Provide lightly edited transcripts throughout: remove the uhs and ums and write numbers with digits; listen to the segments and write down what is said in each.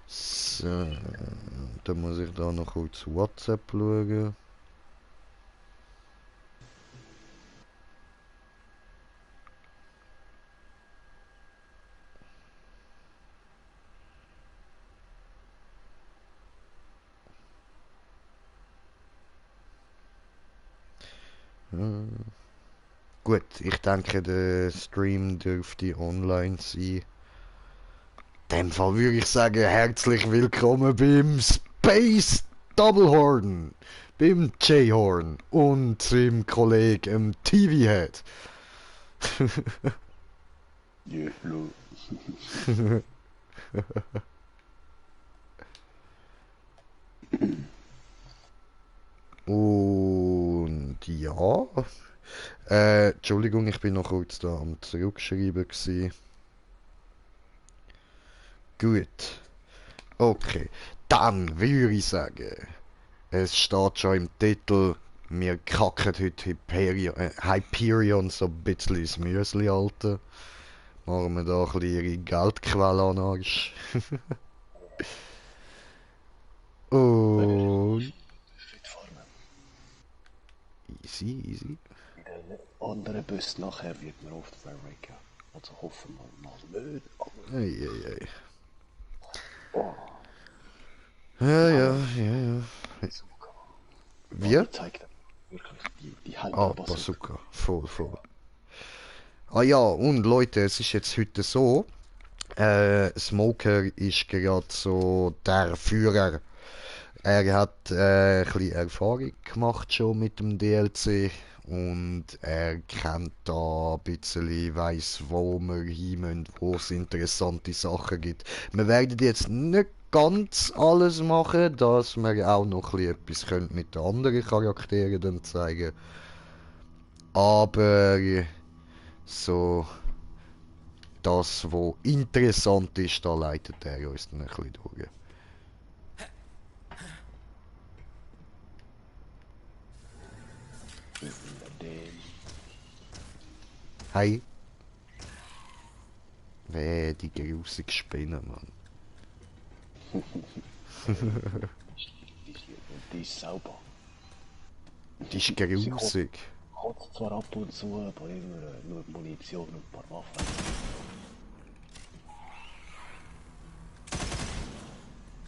So, dann muss ich da noch kurz WhatsApp schauen. Gut, ich denke, der Stream dürfte online sein. In dem Fall würde ich sagen, herzlich willkommen beim Space Double Horn, beim J-Horn und seinem Kollegen TV-Head. Ja, hallo. Und ja, Entschuldigung, ich bin noch kurz da am Zurückschreiben gewesen. Gut, okay. Dann würde ich sagen, es steht schon im Titel, wir kacken heute Hyperion so ein bisschen ins Müsli, Alter. Machen wir da ein bisschen ihre Geldquelle an den Arsch. Und... Easy, easy. In den anderen Bus nachher wird man oft verrecken. Also hoffen wir mal nicht. Ei, ei, ei. Oh, Ja, ja, ja, ja. Wir? die zeigt wirklich die halbe Ah, Bazooka. Bazooka. Voll, voll. Ah ja, und Leute, es ist jetzt heute so, Smoker ist gerade so der Führer. Er hat ein bisschen Erfahrung gemacht schon mit dem DLC und er kennt da ein bisschen, weiss, wo wir hin müssen, wo es interessante Sachen gibt. Wir werden jetzt nicht ganz alles machen, dass wir auch noch ein bisschen etwas können mit den anderen Charakteren dann zeigen. Aber so das, was interessant ist, da leitet er uns dann ein bisschen durch. Hey. Weh, die grusige Spinne, Mann. Die ist sauber. Die ist grusig. Kotzt zwar ab und zu, aber immer nur Munition und ein paar Waffen.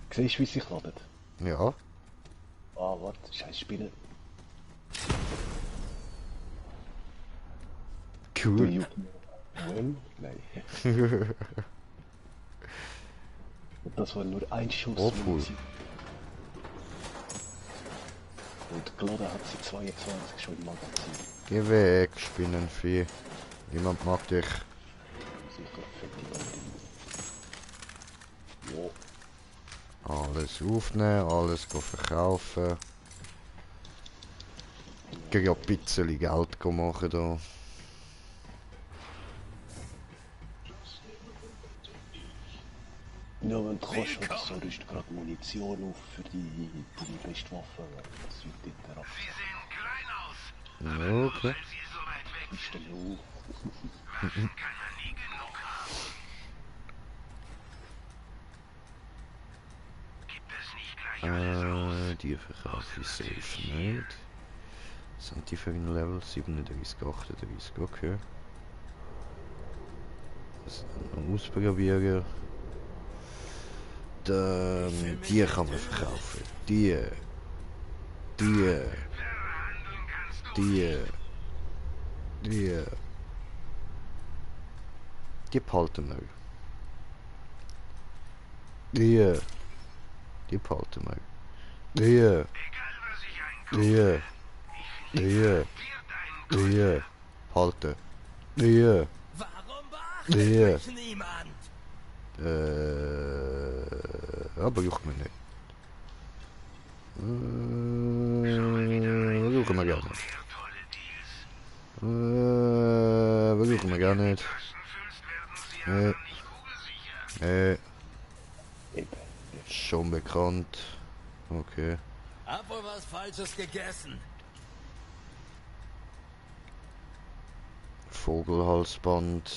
Siehst du, wie sie sich ladet? Ja. Ah, warte, scheiß Spinne. Cool. Nein. Und das war nur ein Schuss. Oh, cool. Und geladen hat sie 22 schon im Magazin. Geh weg, Spinnenvieh. Niemand mag dich. Sicher fette Leute. Jo. Alles aufnehmen, alles verkaufen. Geh ein bisschen Geld machen da. Ja, wenn du kannst, oder so, rüst gerade Munition auf für die beste Waffe. Das wird dort ab. Sie sehen klein aus. Ja, okay. Weil sie so weit weg Ist denn sind. Waffen kann man nie genug haben. Gibt es nicht gleich alles aus? Die verkaufe ich safe nicht. Was sind die für ein Level? 37, 38, okay. Das noch ausprobieren. Dann, die kann man verkaufen. Die behalten wir. Die behalten wir. Egal was ich einkaufe. Halten. Warum beachtet mich niemand? Aber brauchen wir nicht. Brauchen wir gar nicht. Brauchen wir gar nicht. Schon bekannt. Okay. Hab wohl was Falsches gegessen. Vogelhalsband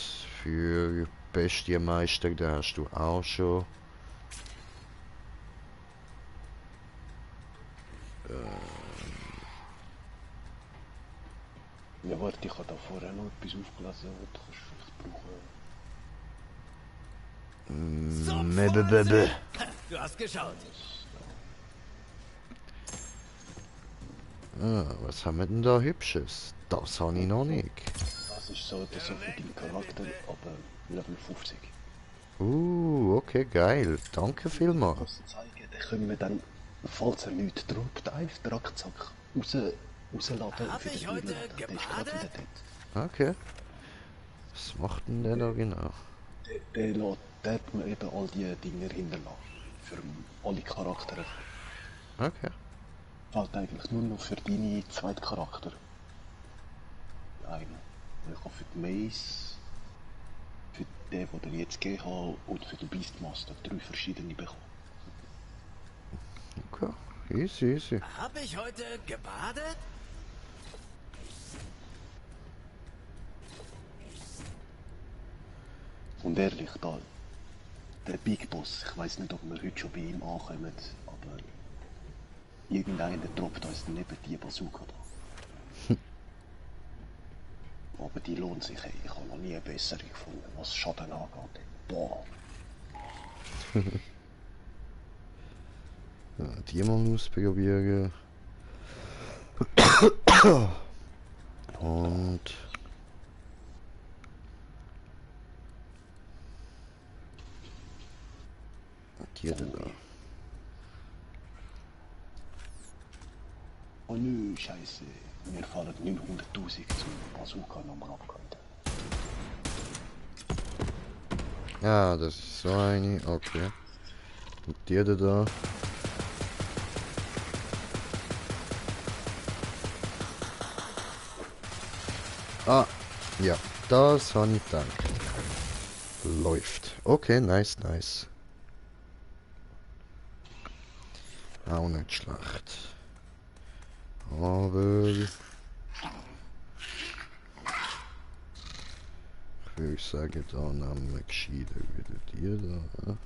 für Bestienmeister, den hast du auch schon. Ja, warte, ich habe da vorher noch etwas aufgelesen, was du kannst vielleicht brauchen. Mebebebe. Du hast geschaut. Ah, was haben wir denn da Hübsches? Das habe ich noch nicht. Das ist so oder so für deinen Charakter, aber Level 50. Okay, geil. Danke vielmals. Kannst du zeigen, dann können wir dann, falls er nichts droppt, einfach rackzack rausladen Hab und ich wieder heute reinladen. Der ist gerade wieder gebadet? dort. Okay. Was macht denn der da genau? Der hat mir eben all die Dinger hinterlassen. Für alle Charaktere. Okay. Fällt eigentlich nur noch für deine zweiten Charakter. Einen. Ich habe für die Mace, für den ich jetzt gegeben habe, und für den Beastmaster 3 verschiedene bekommen. Okay. Easy, easy. Hab ich heute gebadet? Und ehrlich, da, der Big Boss, ich weiß nicht, ob wir heute schon bei ihm ankommen, aber irgendeiner droppt uns neben die Bazooka da. Aber die lohnt sich, ey. Ich habe noch nie eine bessere gefunden, was Schaden angeht. Boah. Ja, die mal ausprobieren. Und die da. Oh nö, scheiße. Mir fallen 900.000 zum Bazooka nochmal abgehalten. Ja, das ist so eine. Okay. Und die da. Ah, ja, das habe ich gedacht. Läuft. Okay, nice, nice. Auch nicht schlecht. Aber ich würde sagen, da nehmen wir gescheiter wieder die da.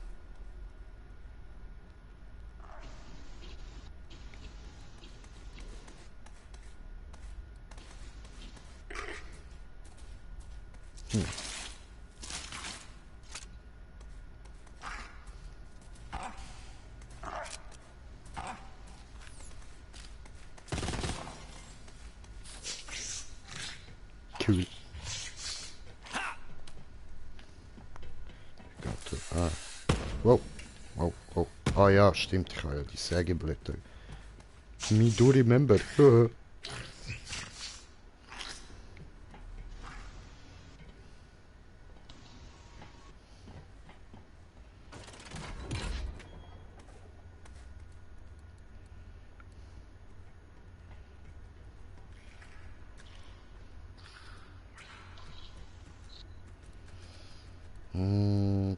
Cool. Ah. Wow. Wow, wow. Ah ja, stimmt, ich habe ja die Sägeblätter. Me do remember.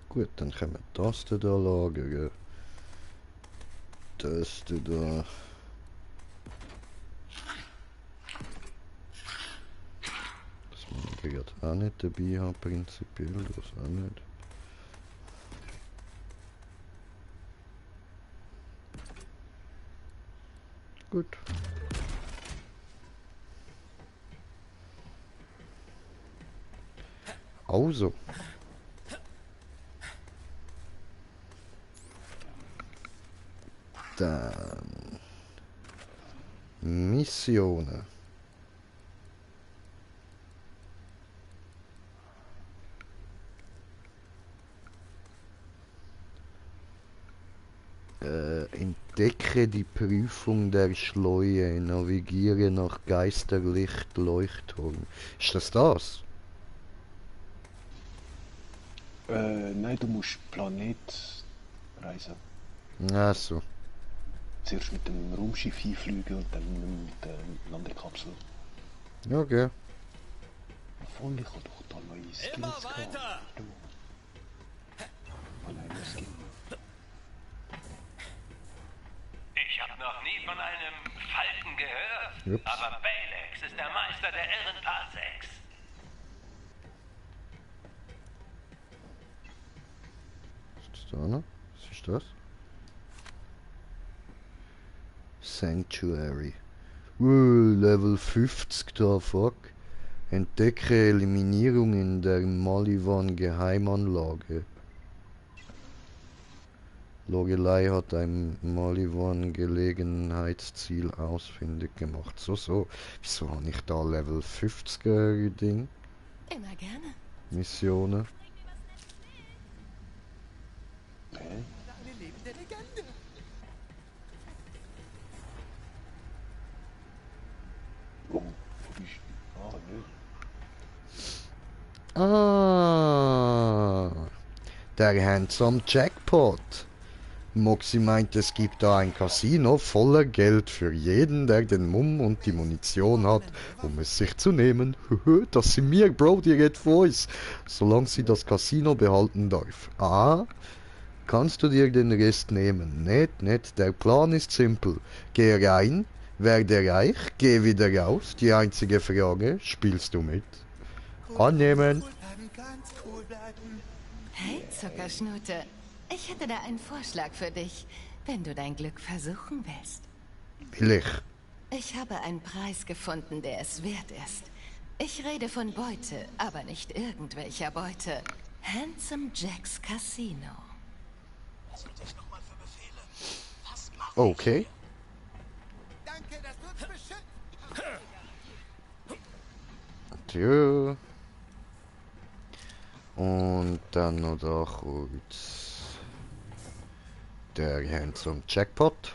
Gut, dann können wir das da lagern. Das da. Das muss ich gerade auch nicht dabei haben, prinzipiell. Das auch nicht. Gut. Also. Dann Missionen. Entdecke die Prüfung der Schleue, navigiere nach Geisterlicht, Leuchtturm. Ist das das? Nein, du musst Planet reisen. Ach so. Zuerst mit dem Raumschiff hinfliegen und dann mit der Landekapsel. Okay. Obwohl, ich habe doch da neue Skills Immer gehabt. weiter! Du. Oh nein, das geht. Ich habe noch nie von einem Falken gehört, Ups. aber Balex ist der Meister der Irrenparsecs. So, ne? Was ist das? Sanctuary. Level 50 da, fuck. Entdecke Eliminierung in der Maliwan Geheimanlage. Lorelei hat ein Maliwan Gelegenheitsziel ausfindig gemacht. So. Wieso habe ich da Level 50er Ding? Immer gerne. Missionen. Hä? Eine lebende Legende. Oh, wo ist... Ah, nö. Ah, der Handsome Jackpot. Moxie meint, es gibt da ein Casino voller Geld für jeden, der den Mumm und die Munition hat, um es sich zu nehmen. Das sind wir, Bro, die redet von uns. Solange sie das Casino behalten darf. Ah, kannst du dir den Rest nehmen? Nicht. Der Plan ist simpel. Geh rein, werde reich, geh wieder raus. Die einzige Frage, spielst du mit? Annehmen. Cool bleiben, ganz cool bleiben. Hey, Zuckerschnute. Ich hätte da einen Vorschlag für dich, wenn du dein Glück versuchen willst. Will ich. Ich habe einen Preis gefunden, der es wert ist. Ich rede von Beute, aber nicht irgendwelcher Beute. Handsome Jack's Casino. Was wird ich nochmal für Befehle? Was mach Okay. Danke, dass du uns beschützt. Tja. Und dann noch da kurz der Handsome Jackpot.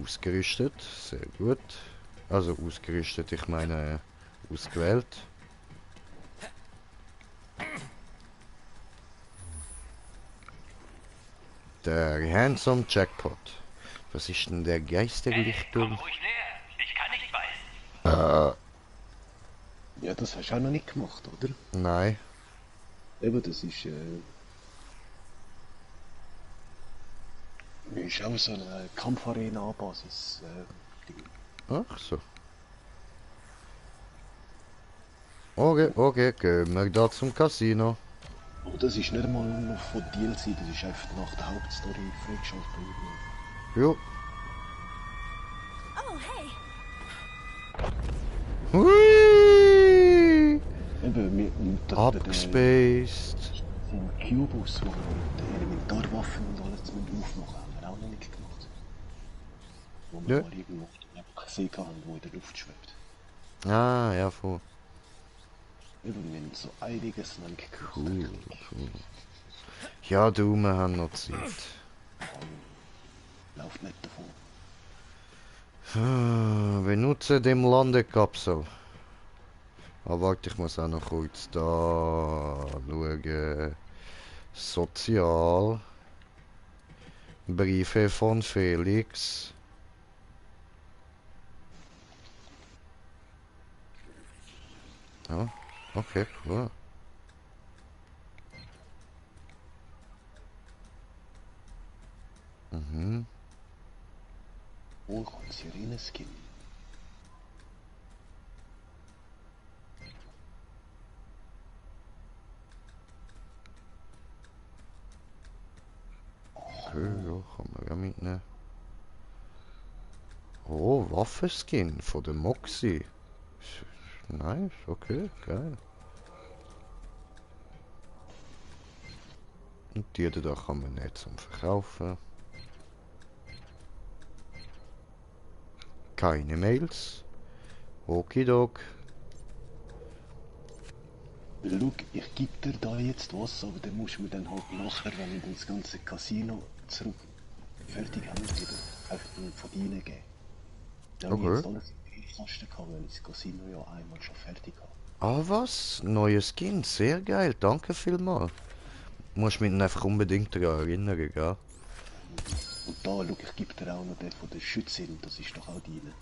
Ausgerüstet, sehr gut. Also ausgerüstet, ich meine ausgewählt. Der Handsome Jackpot. Was ist denn der Komm Geisterlichtung? ruhig näher. Ich kann nicht beißen. Ja, das hast du auch noch nicht gemacht, oder? Nein. Eben, das ist auch so eine Kampfarena-Basis. Ding. Ach so. Okay, gehen wir da zum Casino. Und das ist nicht einmal noch von DLC, das ist einfach nach der Hauptstory freigeschaltet. Jo. Oh, hey. Hui! Eben, Abgespaced. den Cubus, wo wir die Elementarwaffen und alles aufmachen, haben wir auch noch nicht gemacht. Wo wir Ja. mal irgendwo gesehen haben, wo in der Luft schwebt. Ah, ja, voll. Eben, wir haben so einiges noch nicht gemacht. Cool. Ja, du, wir haben noch Zeit. Lauft nicht davon. Benutze dem Landekapsel. Aber warte, ich muss auch noch kurz da schauen. Sozial. Briefe von Felix. Ja, okay, cool. Mhm. Oh, Sirene-Skin. Okay, ja, kann man ja mitnehmen. Oh, Waffenskin von der Moxie. Nice, okay, geil. Und die da kann man nicht zum Verkaufen. Keine Mails. Okidok. Schau, ich geb dir da jetzt was, aber dann musst du mir dann halt nachher, wenn wir das ganze Casino zurück fertig haben, wieder einfach von dir geben. Dann habe ich jetzt Okay. alles in den Briefkasten gehabt, weil ich das Casino ja einmal schon fertig habe. Ah was? Neue Skin, sehr geil, danke vielmals. Musst mich einfach unbedingt daran erinnern, gell? Und da, schau, ich gebe dir auch noch den von der Schützin, das ist doch auch deine.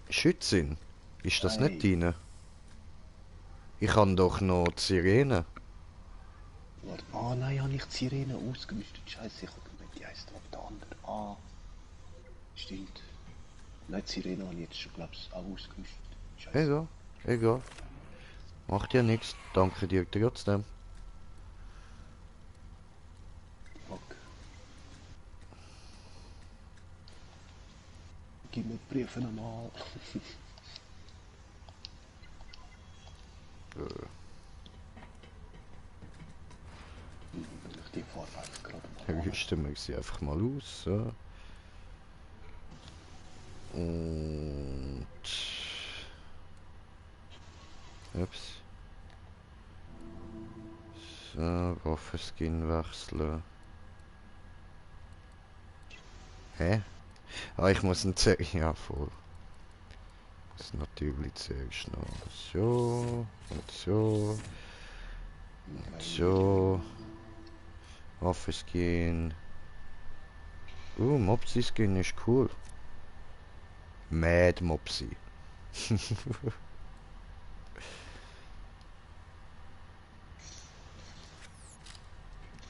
Schützin? Ist das Nein. nicht deine? Ich habe doch noch die Sirene. Warte, ah nein, habe ich die Sirene ausgerüstet. Scheiße, ich habe gemeint, die heisst aber der andere. Ah, stimmt. Nein, die Sirene habe ich jetzt schon, glaub's, auch ausgerüstet. Scheiße. Egal. Macht ja nichts. Danke dir trotzdem. Gib mir die Briefe nochmal. Ich die Farbe jetzt gerade mal. Rüsten wir sie einfach mal aus. So. Und... Ups. So, Waffenskin wechseln. Hä? Ah, ich muss ihn zuerst... Ja, voll. Das natürlich zuerst noch so und so. Und so. Waffenskin. Mopsi-Skin ist cool. Mad Mopsi.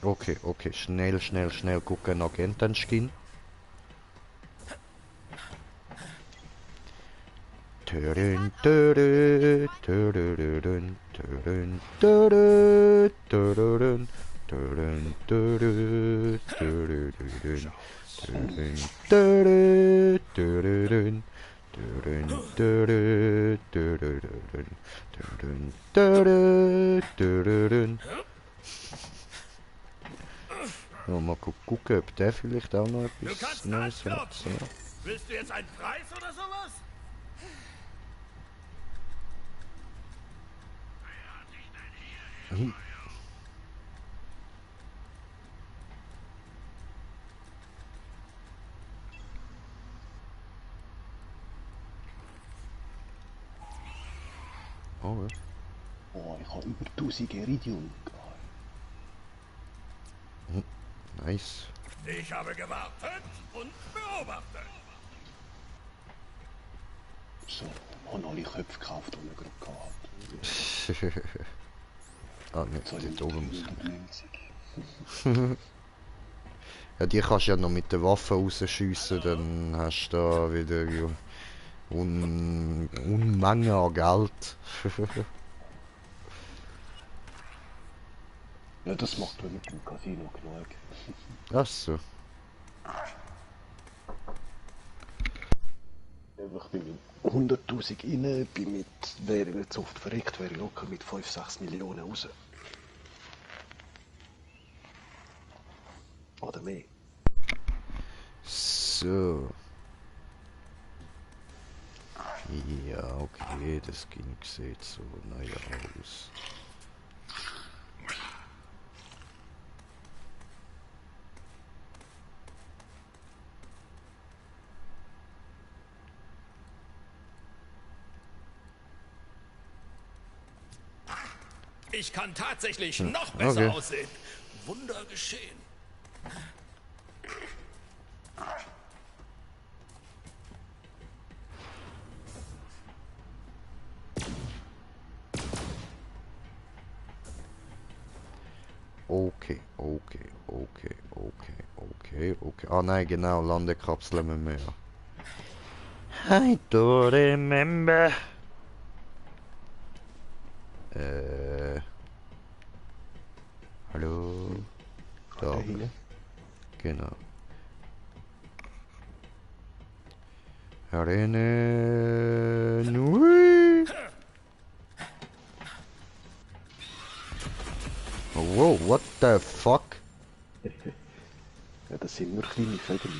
Okay, okay, schnell gucken, Agenten-Skin. Törün, törü, törürürün, törün, törü, törürün, törün, törü, törürürün, törün, törü, törürün, törün, törü, törürürün, törün, törü, törürün. Ja, mal gucken, ob der vielleicht auch noch etwas Neues hat. So. Willst du jetzt einen Preis oder sowas? Oh, ja. Oh, ich habe über 1000 Iridium. Nice. Ich habe gewartet und beobachtet. So, habe alle Köpfe gekauft, die wir gerade gehabt. Ah, nicht, dort oben muss. 290. Ja, die kannst du ja noch mit der Waffe rausschiessen, dann hast du da wieder Unmengen an Geld. Ja, das macht man mit dem Casino genug. Ach so. Ich bin mit 100'000 rein, bin mit, wäre ich nicht so oft verreckt, wäre ich locker mit 5-6 Millionen raus. Oder mehr. So. Ja, okay, das Skin sieht so naja aus. Ich kann tatsächlich noch besser okay. aussehen. Wunder geschehen. Okay. Ah nein, genau, Landekapseln müssen wir ja. I don't remember. Hallo? Da. Hier. Genau. Rennen. Ui. Oh, wow, what the fuck? Ja, das sind nur kleine Vögel.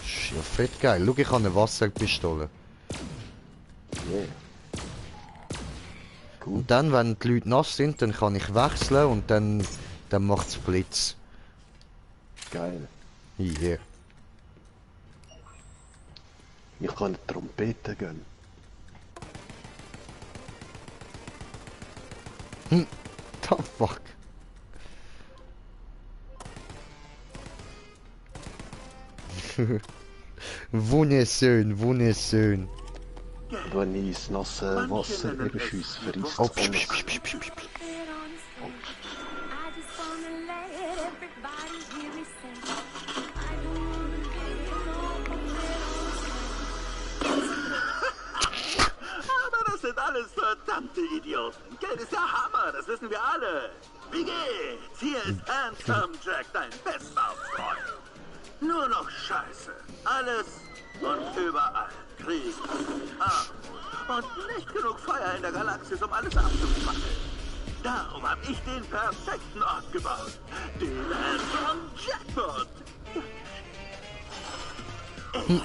Ist ja fett geil. Schau, ich habe eine Wasserpistole. Yeah. Cool. Und dann, wenn die Leute nass sind, dann kann ich wechseln und dann macht es Blitz. Geil. Yeah. Ich kann eine Trompete gehen. The fuck? Wunderschön. Wenn ich ins nasse Wasser überschüsse, verrisst Oh, alles. I just wanna let everybody hear me say, I don't wanna be Aber das sind alles verdammte Idioten. Geld ist der Hammer, das wissen wir alle. Wie geht's? Hier ist Handsome Jack, dein bester Freund. Nur noch Scheiße. Alles Und überall Krieg. Ah, und nicht genug Feuer in der Galaxis, um alles abzufackeln. Darum habe ich den perfekten Ort gebaut. Den Handsome Jackpot. Ich,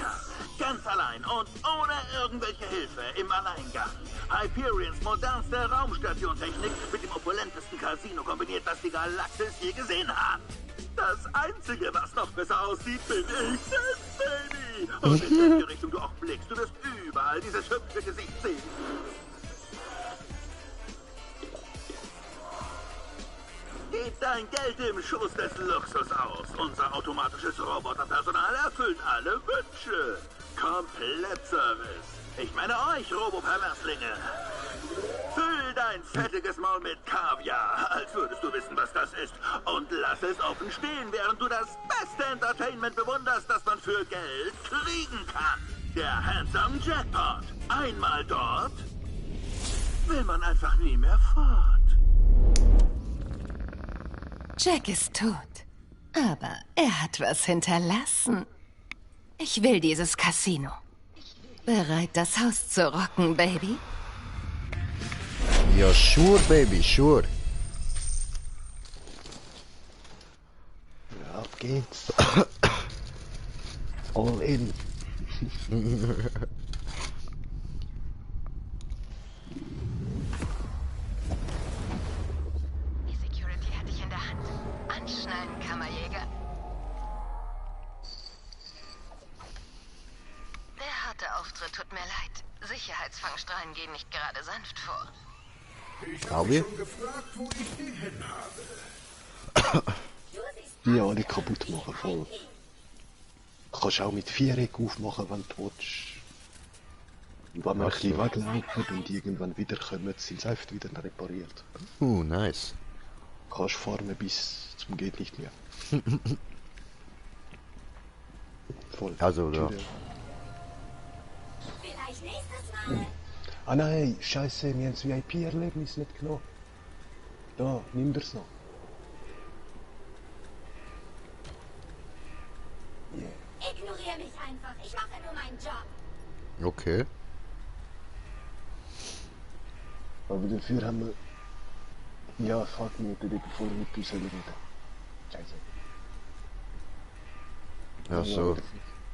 ganz allein und ohne irgendwelche Hilfe im Alleingang. Hyperions modernste Raumstationtechnik mit dem opulentesten Casino kombiniert, das die Galaxis je gesehen hat. Das Einzige, was noch besser aussieht, bin ich selbst, Baby. Und in welche Richtung du auch blickst, du wirst überall dieses hübsche Gesicht sehen. Gib dein Geld im Schoß des Luxus aus. Unser automatisches Roboterpersonal erfüllt alle Wünsche. Komplettservice. Ich meine euch, Robo-Perverslinge. Füll dein fettiges Maul mit Kaviar, als würdest du wissen, was das ist. Und lass es offen stehen, während du das beste Entertainment bewunderst, das man für Geld kriegen kann. Der Handsome Jackpot. Einmal dort, will man einfach nie mehr fort. Jack ist tot. Aber er hat was hinterlassen. Ich will dieses Casino. Bereit, das Haus zu rocken, Baby? Ja, sure, Baby, sure. Ja, ab geht's. All in. Die Security hatte ich in der Hand. Anschnallen, Kammerjäger. Der harte Auftritt tut mir leid. Sicherheitsfangstrahlen gehen nicht gerade sanft vor. Ich Glaube habe ich. schon gefragt, wo ich die hin habe. Die alle kaputt machen, voll. Du kannst auch mit Viereck aufmachen, wenn du willst. Und wenn wir ein bisschen weglaufen und irgendwann wiederkommen, sind sie einfach wieder repariert. Nice. Du kannst farmen bis zum geht nicht mehr. Voll. Also, ja. Vielleicht nächstes Mal. Ah nein, scheiße, wir haben das VIP-Erlebnis nicht genommen. Da, nimm das noch. Ignoriere mich einfach. Ich mache nur meinen Job. Okay. Aber dafür haben wir... Ja, fuck mich, bevor wir mit uns reden. Scheiße. Ja, so.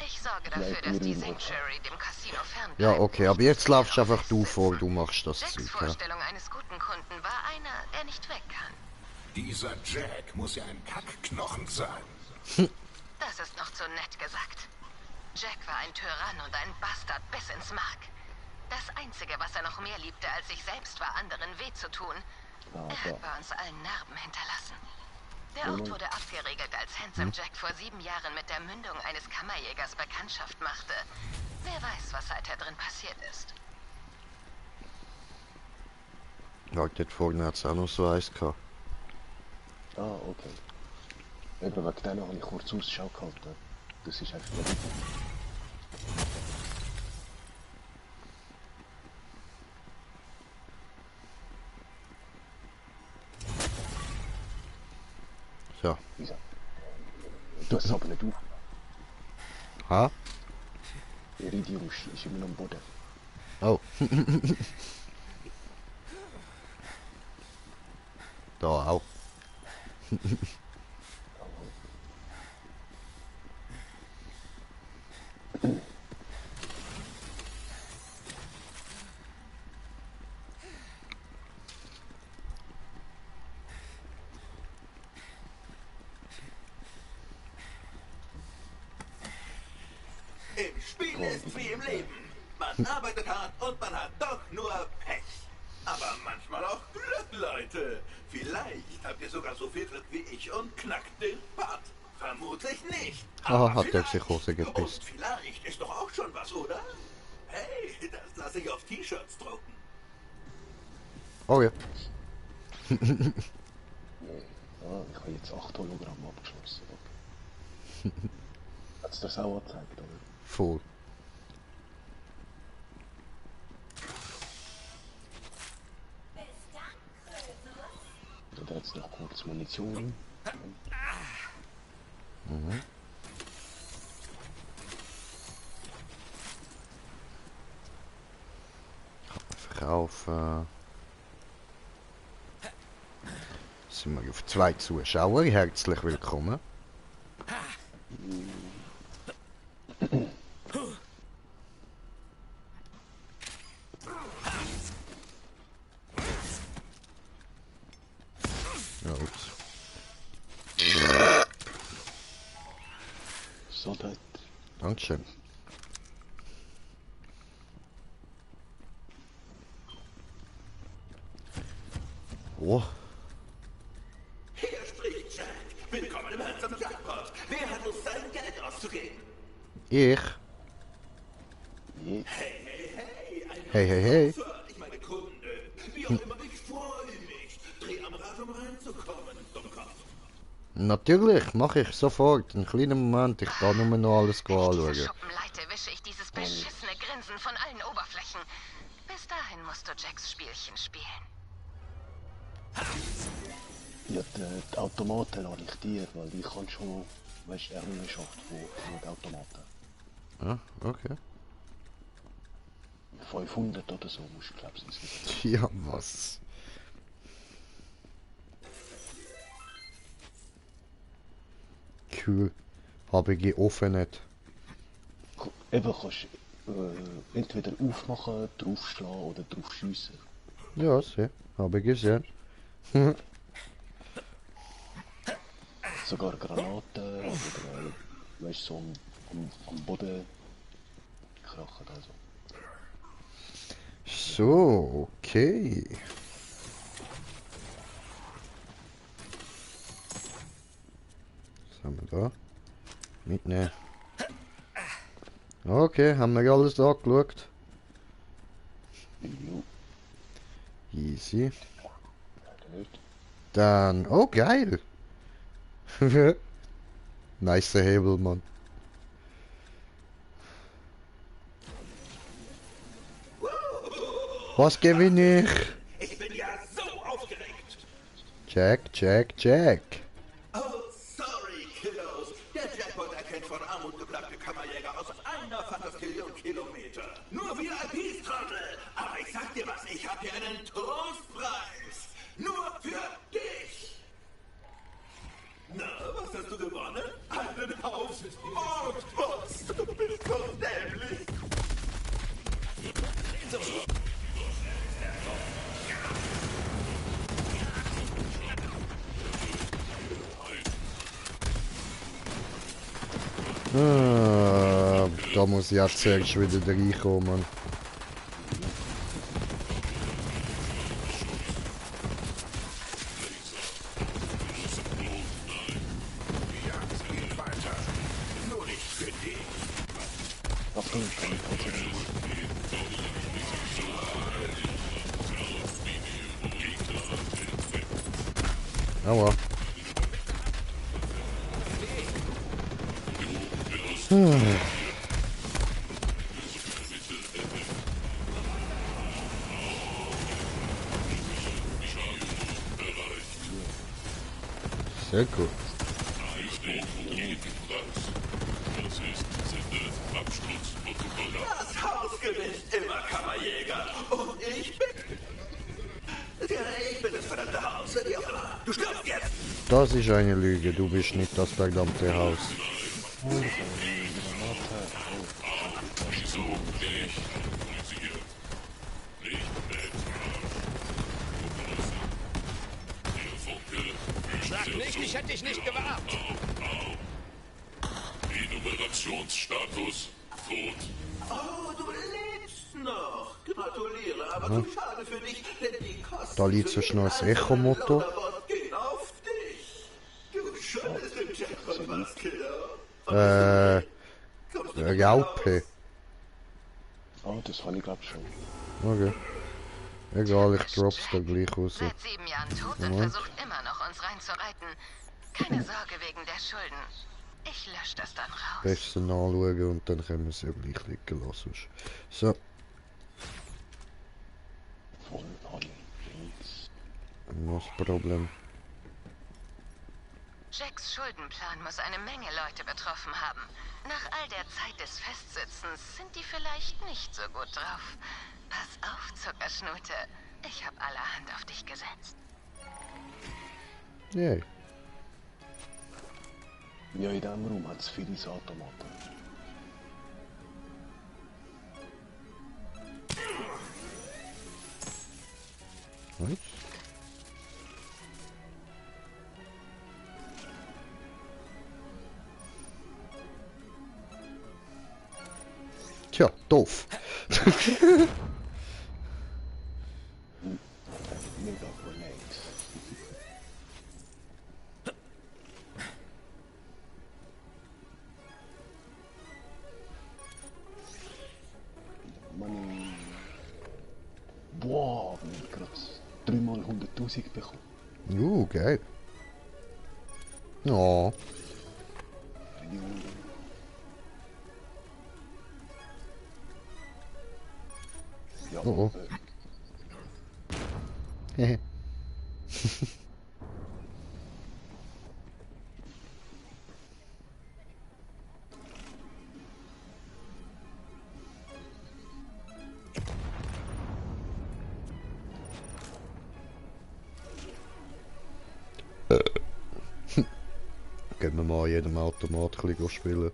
Ich sorge dafür, dass die Sanctuary dem Casino fernbleibt. Ja, okay, aber jetzt laufst du einfach du vor, du machst das Jacks Zeug, ja. Vorstellung eines guten Kunden war einer, der nicht weg kann. Dieser Jack muss ja ein Kackknochen sein. Das ist noch zu nett gesagt. Jack war ein Tyrann und ein Bastard bis ins Mark. Das Einzige, was er noch mehr liebte als sich selbst, war anderen weh zu tun. Er hat bei uns allen Narben hinterlassen. Der Ort wurde abgeriegelt, als Handsome Jack vor 7 Jahren mit der Mündung eines Kammerjägers Bekanntschaft machte. Wer weiß, was seither drin passiert ist. Ja, dort vorne hat es auch noch so eins gehabt. Ah, okay. Eben wegen denen habe ich kurz Ausschau gehalten. Das ist einfach nicht. So. Wieso? Du hast es aber nicht auf. Ha? Iridium ist immer noch am Boden. Oh. Da auch. Im Spiel ist wie im Leben. Man arbeitet hart und man hat doch nur Pech. Aber manchmal auch Glück, Leute. Vielleicht habt ihr sogar so viel Glück wie ich und knackt den Part. Vermutlich nicht. Ah, hat der vielleicht. sich Hose gepisst. Und vielleicht ist doch auch schon was, oder? Hey, das lasse ich auf T-Shirts drucken. Oh ja. Ja, ich habe jetzt 8 Hologramm abgeschlossen. Okay. Hat es das auch angezeigt, oder? Voll. Also da jetzt noch kurz Munition. auf... sind wir auf 2 Zuschauer. Herzlich willkommen. Ja, ups. Gesundheit. Dankeschön. Oh, Hier spricht Jack. Willkommen im Handsome Jackpot. Wer hat Lust, sein Geld auszugeben? ich? Je. Hey, hey, hey. Ich meine Kunden. Wie auch immer, ich freue mich. Dreh am Rad, um reinzukommen, Dummkopf. Natürlich, mache ich sofort. Einen kleinen Moment, ich kann nur noch alles Diese anschauen. Schuppenleite wische ich dieses beschissene Grinsen von allen Oberflächen. Bis dahin musst du Jacks Spielchen spielen. Ja, die Automaten lasse ich dir, weil ich kann schon, weißt du, Errungenschaft von den Automaten. Ja, okay. 500 oder so musst du, glaubst du, Ja, was? Cool. Habe ich offen nicht. Eben kannst du entweder aufmachen, draufschlagen oder drauf schiessen. Ja, sehr. Habe ich gesehen. Sogar Granaten oder weißt du, so am Boden krachen. Also. So, okay. Was haben wir da? Mitnehmen. Okay, haben wir alles angeschaut. Jo, Easy. nicht. Dann, oh geil. Nice Hebel, Mann. Was gewinne ich? Ich bin ja so aufgeregt. Jack, Jack, Jack. Oh, sorry, Kiddos. Der Jackpot erkennt von Armut geplagte Kammerjäger aus einer Fantastillion Kilometer. Nur VIP-Trottel. Aber ich sag dir was, ich hab hier einen Trostpreis. Nur für dich. Na, was hast du gewonnen? Einen Haufen Mordboss. Du bist so dämlich. Da muss ich jetzt zuerst wieder reinkommen. Achtung, kann ich konzentrieren. Aua. Sehr gut. Das Haus gewinnt immer, Kammerjäger. Und ich bin... Ja, ich bin das verdammte Haus. Wie auch immer. Du stirbst jetzt. Das ist eine Lüge, du bist nicht das verdammte Haus. Sag nicht, ich hätte dich nicht gewarnt. Enumerationsstatus tot. Oh, du lebst noch. Gratuliere, aber zu schade für dich, denn die Kosten... Da liegt so schnell das Echo-Motto. ...gehen auf dich. Du schuldest dem Jackpot was, Kiddo. Raupe. Ah, das habe ich glaube schon. Okay. Egal, ich drop's da gleich raus. Seit 7 Jahren tot und Moment. versucht immer noch, uns reinzureiten. Keine Sorge wegen der Schulden. Ich lösche das dann raus. Besser anschauen und dann können wir es ja gleich liegen lassen. So, Voll habe ich nichts. was das Problem? Jacks Schuldenplan muss eine Menge Leute betroffen haben. Nach all der Zeit des Festsitzens sind die vielleicht nicht so gut drauf. Pass auf, Zuckerschnute. Ich habe allerhand auf dich gesetzt. Yay. Ja, in diesem Raum hat es viele Automaten. Was? Tja, doof. Mega Grenade. Mann. Boah, wir haben gerade 3-mal 100.000 bekommen. Geil. Oh. Ja, Oh, oh. Hehe. Gehen wir mal an jedem Automat ein bisschen spielen.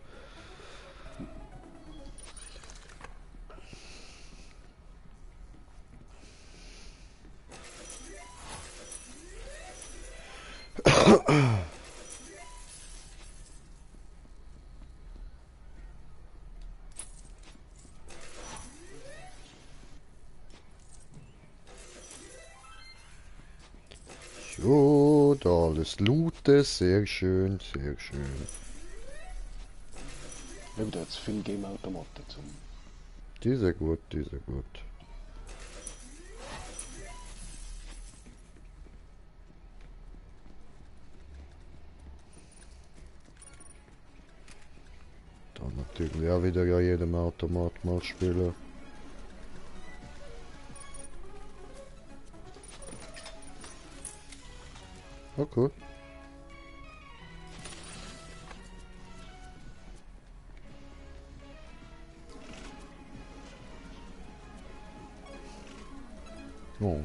So, da alles looten, sehr schön, sehr schön. eben, da hat es viele Game-Automaten zum. Die sind gut, die sind gut. Da natürlich auch wieder an jedem Automat mal spielen. Okay. Oh.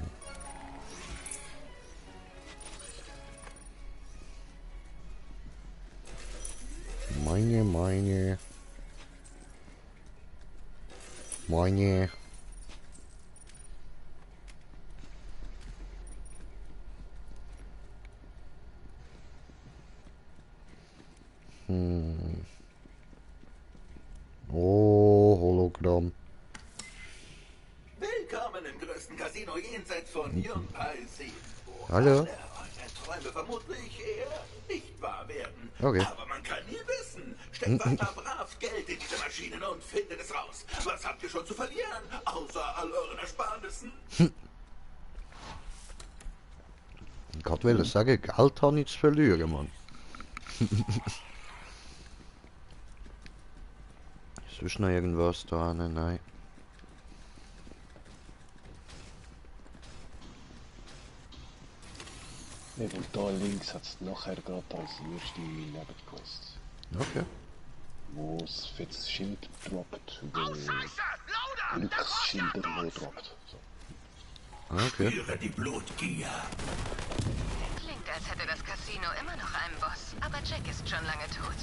Meine. Oh, Hologramm. Willkommen im größten Casino jenseits von Yunpai Sea. Hallo. Alle eure Träume vermutlich eher nicht wahr werden. Okay. Aber man kann nie wissen. Steckt weiter brav Geld in diese Maschinen und findet es raus. Was habt ihr schon zu verlieren, außer all euren Ersparnissen? Ich wollte sagen, Geld habe ich zu verlieren, Mann. Ist noch irgendwas da? Nein. Eben da links hat es nachher gerade als erste Nebenquest. Okay. Wo es für das Schild droppt, wo Lux Schilder wo droppt. So. Okay. Spüre die Blutgier. Klingt, als hätte das Casino immer noch einen Boss. Aber Jack ist schon lange tot.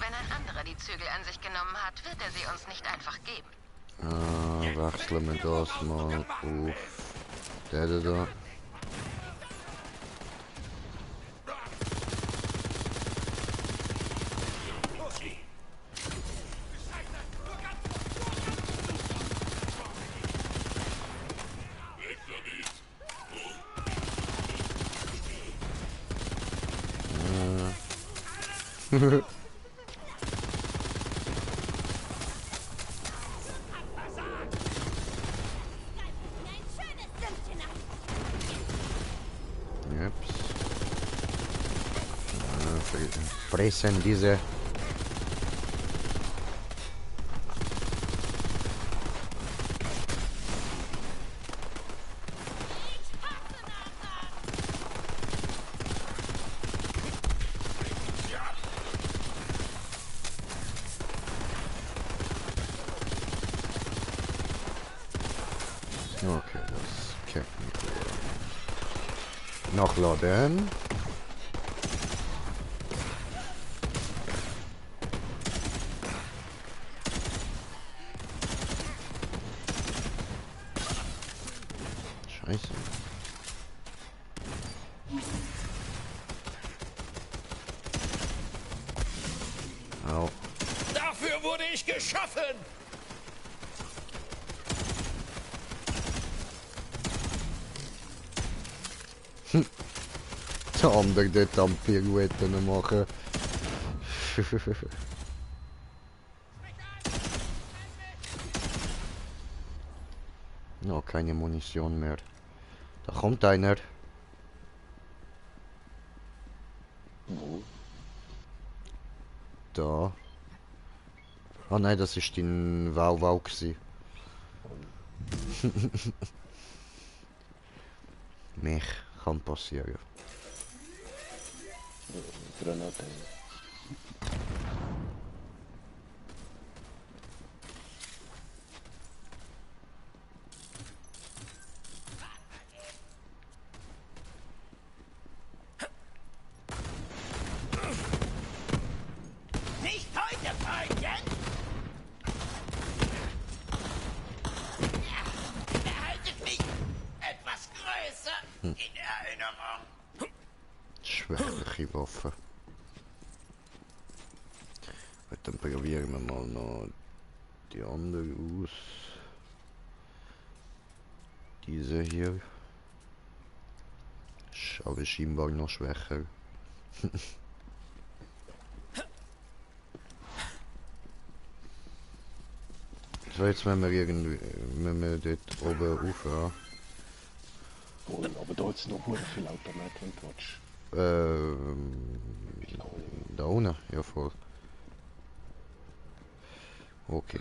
Wenn ein anderer die Zügel an sich genommen hat, wird er sie uns nicht einfach geben. Wechseln wir das mal auf der da. Weg damit. Ups. Fressen diese. Nachladen. Scheiße. Au. Dafür wurde ich geschaffen! Der andere dort am Pirouetten machen. No, keine Munition mehr. Da kommt einer. Wo? Da. Ah nein, das ist in Wow Wow gsi. Mich kann passieren. Granate. Nicht heute, Freundchen! Behaltet mich etwas größer in Erinnerung. Schwächliche Waffe. Gut, dann probieren wir mal noch die andere aus. Diese hier. Ist aber scheinbar noch schwächer. So, jetzt wenn wir irgendwie, wenn wir dort oben rauf, ja. Cool, aber da ist noch hure viel Automat, wenn du willst. Da unten, ja voll. Okay.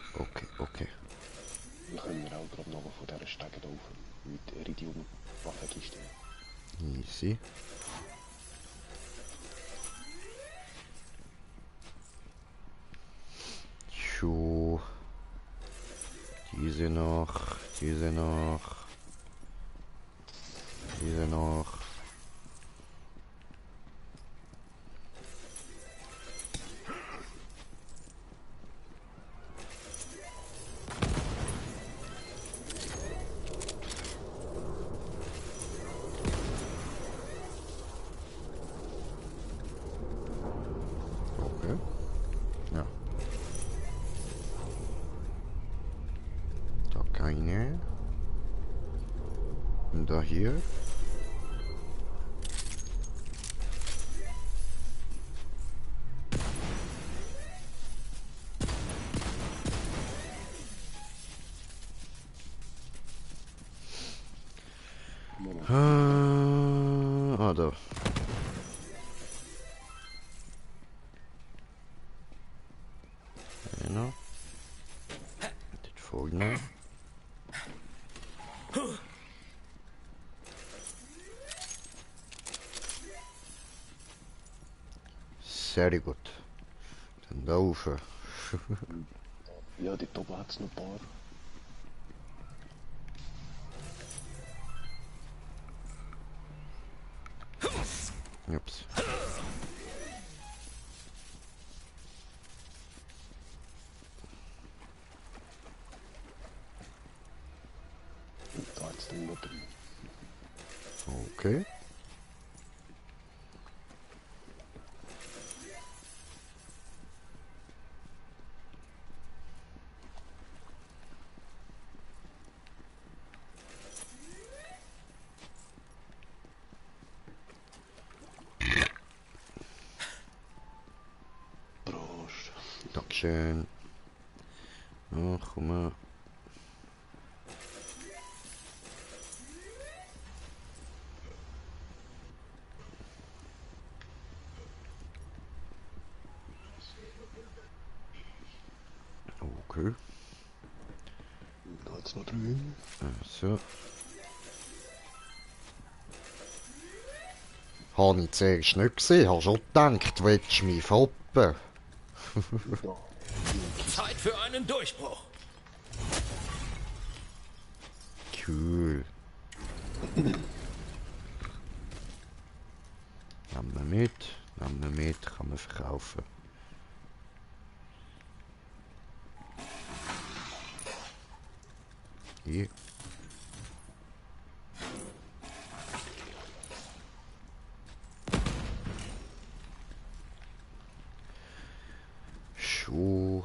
Wir können wir auch gerade noch von dieser Stege da rauf mit Iridium Waffenkiste. Easy. So. Diese noch. Okay. Ja. Da keine. Und da hier. Ah, da. Genau. Das vorne. Sehr gut. Dann da rauf. Ja, dort oben hat es noch ein paar. Ups. Und da hat es dann noch drin. Okay. Prost. Dankeschön. Oh, komm mal. Okay. Da hat es noch drin. So. Habe ich zuerst nicht gesehen. Habe schon gedacht, willst du mich foppen? Da. Zeit für einen Durchbruch. Cool. Nehmen wir mit, kann man verkaufen. Hier. Schuh.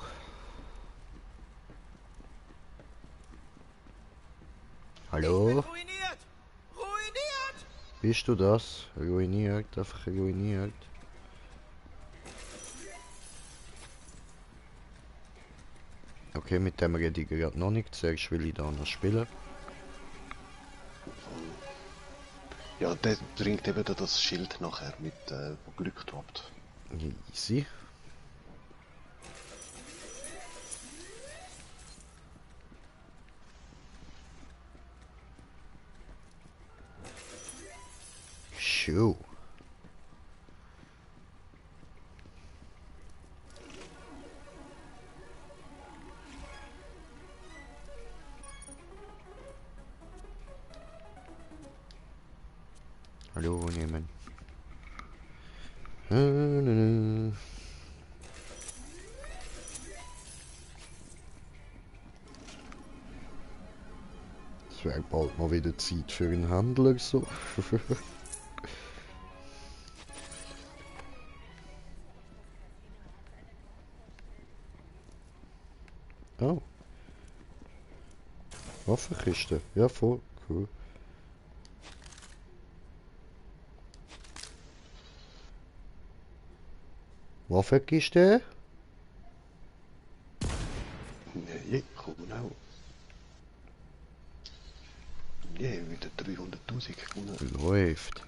Hallo? Ich bin ruiniert! Ruiniert! Bist du das? Ruiniert, einfach ruiniert. Okay, mit dem rede ich gerade noch nicht. Zuerst will ich da noch spielen. Ja, der bringt eben das Schild nachher mit, wo Glück droppt. Easy. Schuh. Hallo, nehmen. Es wäre bald mal wieder Zeit für einen Händler so. Oh. Waffenkiste. Ja, voll cool. Waffenkiste? Nee, komm nou. Nee, wieder 300.000 gewonnen. Läuft.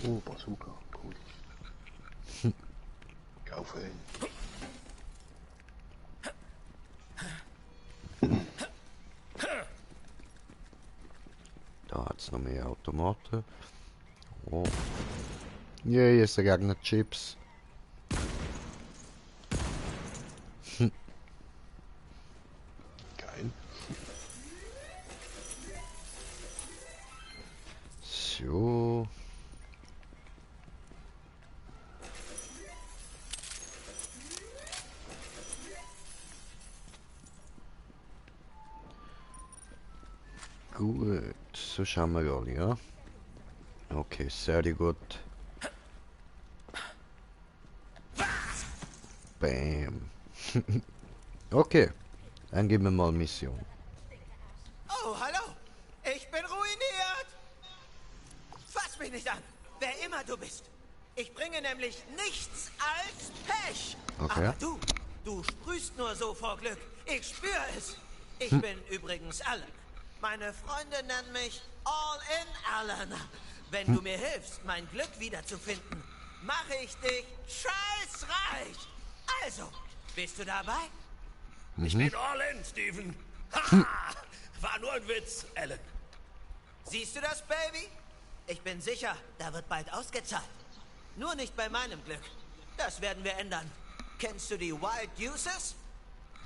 Oh, Bazooka, cool. Kaufen. Da hat's noch mehr Automaten. Oh. Yay, es regnet Chips. Geil. So. Gut, so schauen wir alle, ja? Okay, sehr gut. Bam. Okay, dann geben wir mal Mission. Oh, hallo! Ich bin ruiniert! Fass mich nicht an, wer immer du bist. Ich bringe nämlich nichts als Pech. Okay. Aber du sprühst nur so vor Glück. Ich spüre es. Ich bin übrigens Alan. Meine Freunde nennen mich All-in-Alan. Wenn du mir hilfst, mein Glück wiederzufinden, mache ich dich scheißreich. Also, bist du dabei? Ich bin all in, Steven. Haha! War nur ein Witz, Alan. Siehst du das, Baby? Ich bin sicher, da wird bald ausgezahlt. Nur nicht bei meinem Glück. Das werden wir ändern. Kennst du die Wild Deuces?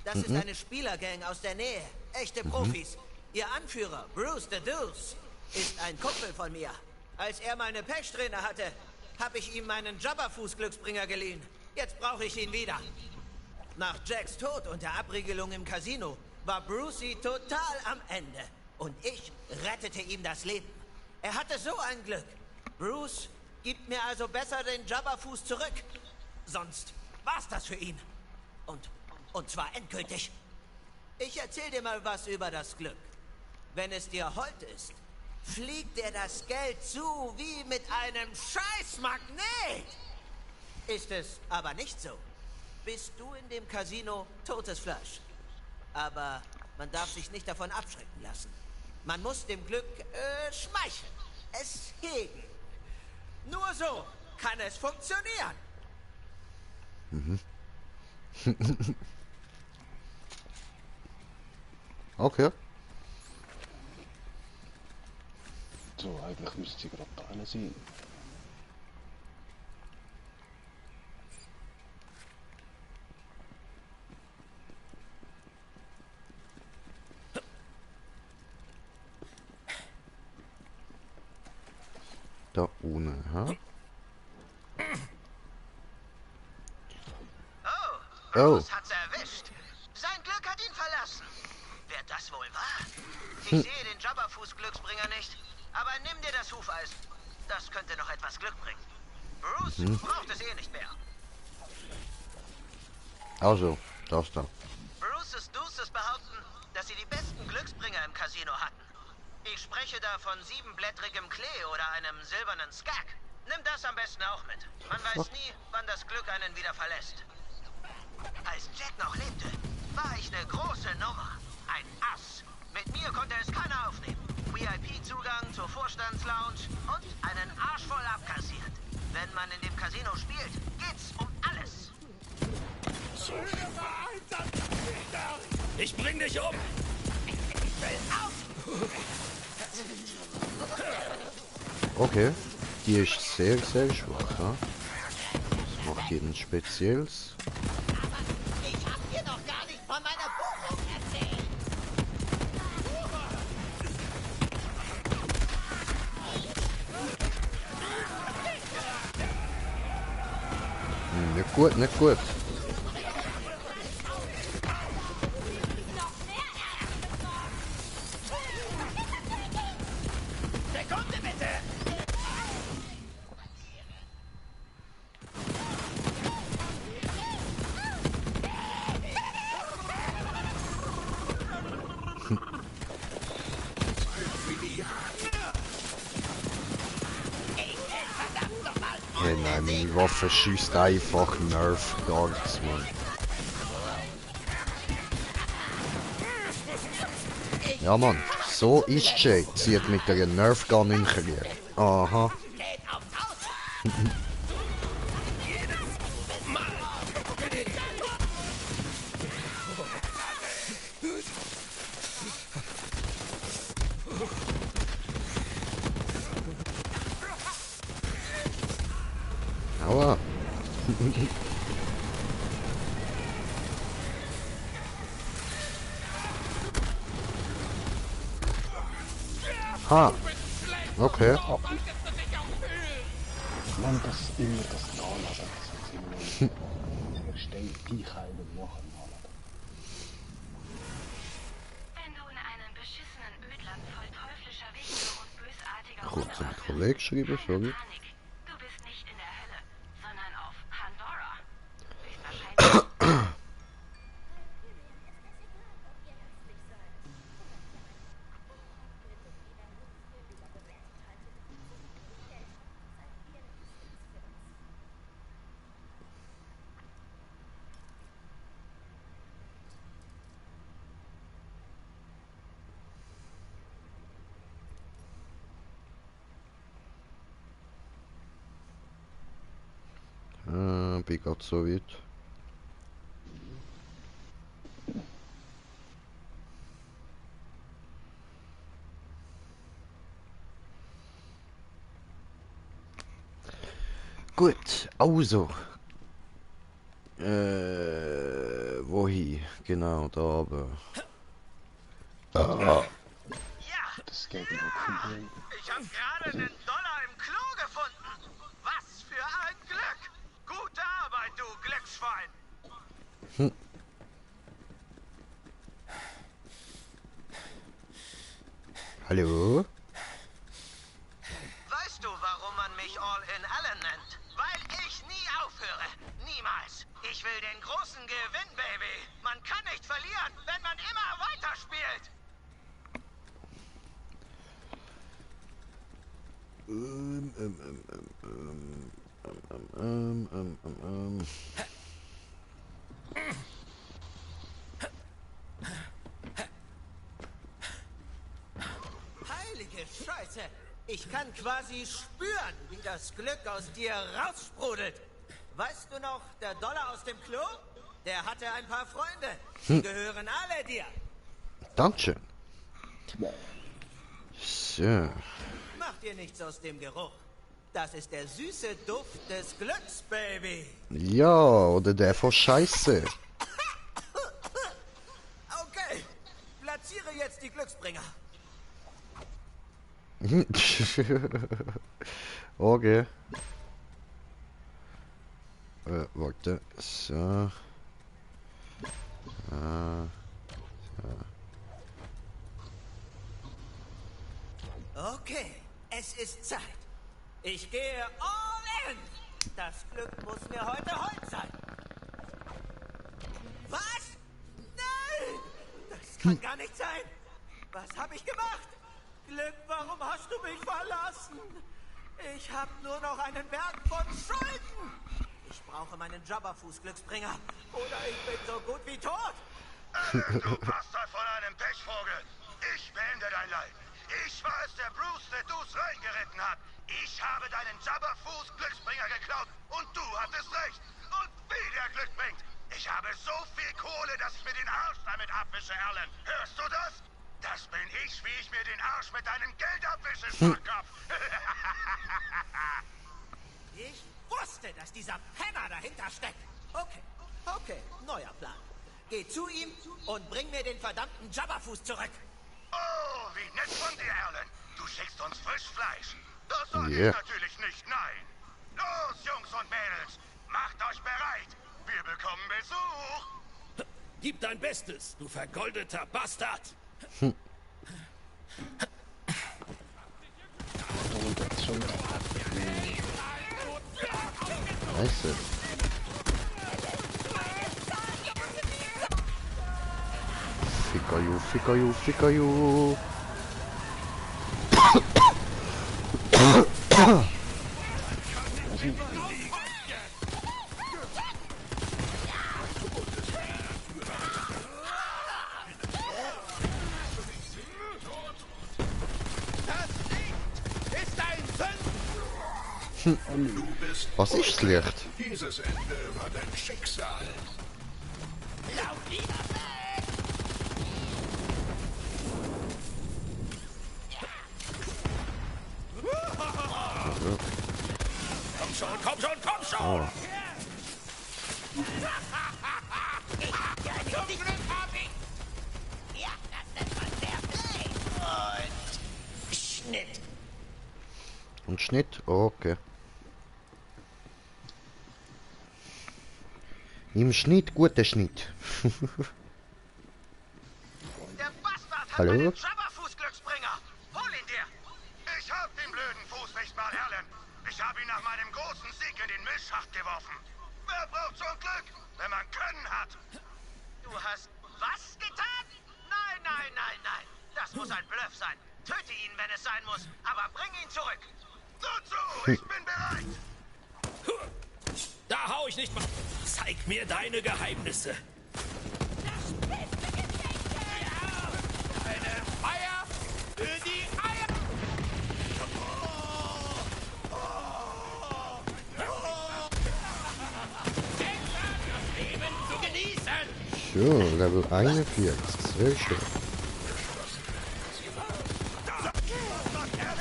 Das ist eine Spielergang aus der Nähe. Echte Profis. Ihr Anführer, Bruce the Deuce, ist ein Kumpel von mir. Als er meine Pechsträhne hatte, habe ich ihm meinen Jabberfuß-Glücksbringer geliehen. Jetzt brauche ich ihn wieder. Nach Jacks Tod und der Abriegelung im Casino war Brucey total am Ende. Und ich rettete ihm das Leben. Er hatte so ein Glück. Bruce gibt mir also besser den Jabberfuß zurück. Sonst war's das für ihn. Und zwar endgültig. Ich erzähl dir mal was über das Glück. Wenn es dir hold ist, fliegt dir das Geld zu wie mit einem Scheißmagnet. Ist es aber nicht so, bist du in dem Casino totes Fleisch. Aber man darf sich nicht davon abschrecken lassen. Man muss dem Glück schmeicheln, es hegen. Nur so kann es funktionieren. Okay. So, eigentlich müsste sie gerade da sein. Da unten, ha? Oh, Oh. Bruce hat's erwischt. Sein Glück hat ihn verlassen. Wer das wohl war? Ich sehe den Jabberfuß-Glücksbringer nicht, aber nimm dir das Hufeisen. Das könnte noch etwas Glück bringen. Bruce braucht es eh nicht mehr. Also, das da. Bruce's Deuces behaupten, dass sie die besten Glücksbringer im Casino hatten. Ich spreche da von 7-blättrigem Klee oder einem silbernen Skag. Nimm das am besten auch mit. Man weiß nie, wann das Glück einen wieder verlässt. Als Jack noch lebte, war ich eine große Nummer. Ein Ass. Mit mir konnte es keiner aufnehmen. VIP-Zugang zur Vorstandslounge und einen Arsch voll abkassiert. Wenn man in dem Casino spielt, geht's um alles. Ich bring dich um! Okay. Die ist sehr, sehr schwach, ha? Das macht jeden Spezielles. Ich hab dir doch gar nicht von meiner Buchung erzählt. Nicht gut, nicht gut. Sekunde bitte! Hey, nein, meine Waffe schießt einfach Nerf Darts, Mann. Ja, Mann, so ist Jay. Zieht mit der Nerf Gun im Krieg. Aha. Aua. Ha. Okay. Mann, das ist immer das Tal, aber das ist immer noch nicht. Der stellt die Keile machen, Alter. Wenn du in einem beschissenen Ödland voll teuflischer Wichte und bösartiger Kurz zum Hunde Kollegen geschrieben, keine sorry. Panik. Du bist nicht in der Hölle, sondern auf Pandora. Höchstwahrscheinlich. Bin grad so weit. Gut, also. Wohin? Genau, da oben. Ja, Das geht über Kugeln. ich hab gerade einen Dollar im Klo gefunden. Was für ein Glück. Gute Arbeit, du Glücksschwein. Hallo? Weißt du, warum man mich All in Allen nennt? Weil ich nie aufhöre. Niemals. Ich will den großen Gewinn, Baby. Man kann nicht verlieren, wenn man immer weiterspielt. Heilige Scheiße. Ich kann quasi spüren, wie das Glück aus dir raussprudelt. Weißt du noch, der Dollar aus dem Klo? Der hatte ein paar Freunde. Die gehören alle dir. Dankeschön. So. Mach dir nichts aus dem Geruch. Das ist der süße Duft des Glücks, Baby. Ja, oder der von Scheiße. Okay, platziere jetzt die Glücksbringer. Okay. Warte. So. Okay, es ist Zeit. Ich gehe all in. Das Glück muss mir heute Holz sein. Was? Nein! Das kann gar nicht sein. Was habe ich gemacht? Glück, warum hast du mich verlassen? Ich habe nur noch einen Berg von Schulden. Ich brauche meinen Jabberfuß-Glücksbringer. Oder ich bin so gut wie tot. Du Bastard von einem Pechvogel. Ich beende dein Leiden. Ich war es, der Bruce Ledus reingeritten hat. Ich habe deinen Jabberfuß-Glücksbringer geklaut und du hattest recht. Und wie der Glück bringt. Ich habe so viel Kohle, dass ich mir den Arsch damit abwische, Erlen. Hörst du das? Das bin ich, wie ich mir den Arsch mit deinem Geld abwische, Schwachkopf. Ich wusste, dass dieser Penner dahinter steckt. Okay, neuer Plan. Geh zu ihm und bring mir den verdammten Jabberfuß zurück. Oh, wie nett von dir, Erlen. Du schickst uns Frischfleisch. Das sage Yeah. ich natürlich nicht nein. Los, Jungs und Mädels, macht euch bereit. Wir bekommen Besuch. Gib dein Bestes, du vergoldeter Bastard. Scheiße. Fickerju. Was ist das Licht? Dieses Ende war dein Schicksal. Komm schon! Oh. Schnitt. Und Schnitt? Okay. Im Schnitt, guter Schnitt. Der Bastard hat Hallo? einen Jabberfuß-Glücksbringer. Hol ihn dir. Ich hab den blöden Fuß nicht mal, Erlen. Ich hab ihn nach meinem großen Sieg in den Müllschacht geworfen. Wer braucht so ein Glück, wenn man Können hat? Du hast was getan? Nein. Das muss ein Bluff sein. Töte ihn, wenn es sein muss, aber bring ihn zurück. So, ich bin bereit. Da hau ich nicht mal. Zeig mir deine Geheimnisse. Eine Feier für die Eier. Das Leben zu genießen. Schön, Level 41. Sehr schön.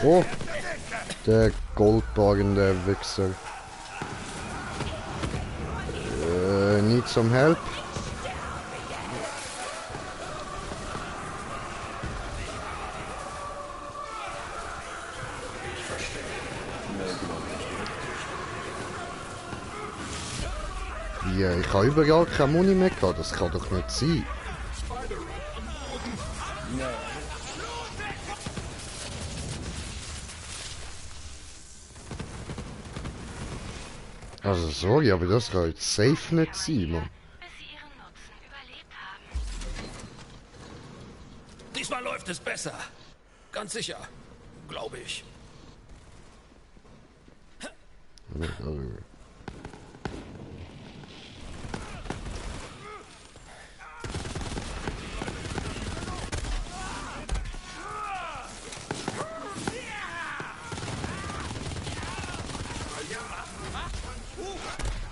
Oh, der goldbargende Wichser. Need some help? Ja, ich habe überall keine Muni mehr gehabt. Das kann doch nicht sein. Also sorry, aber das kann jetzt safe nicht sein, Mann. Bis sie ihren Nutzen überlebt haben. Diesmal läuft es besser. Ganz sicher. Glaube ich.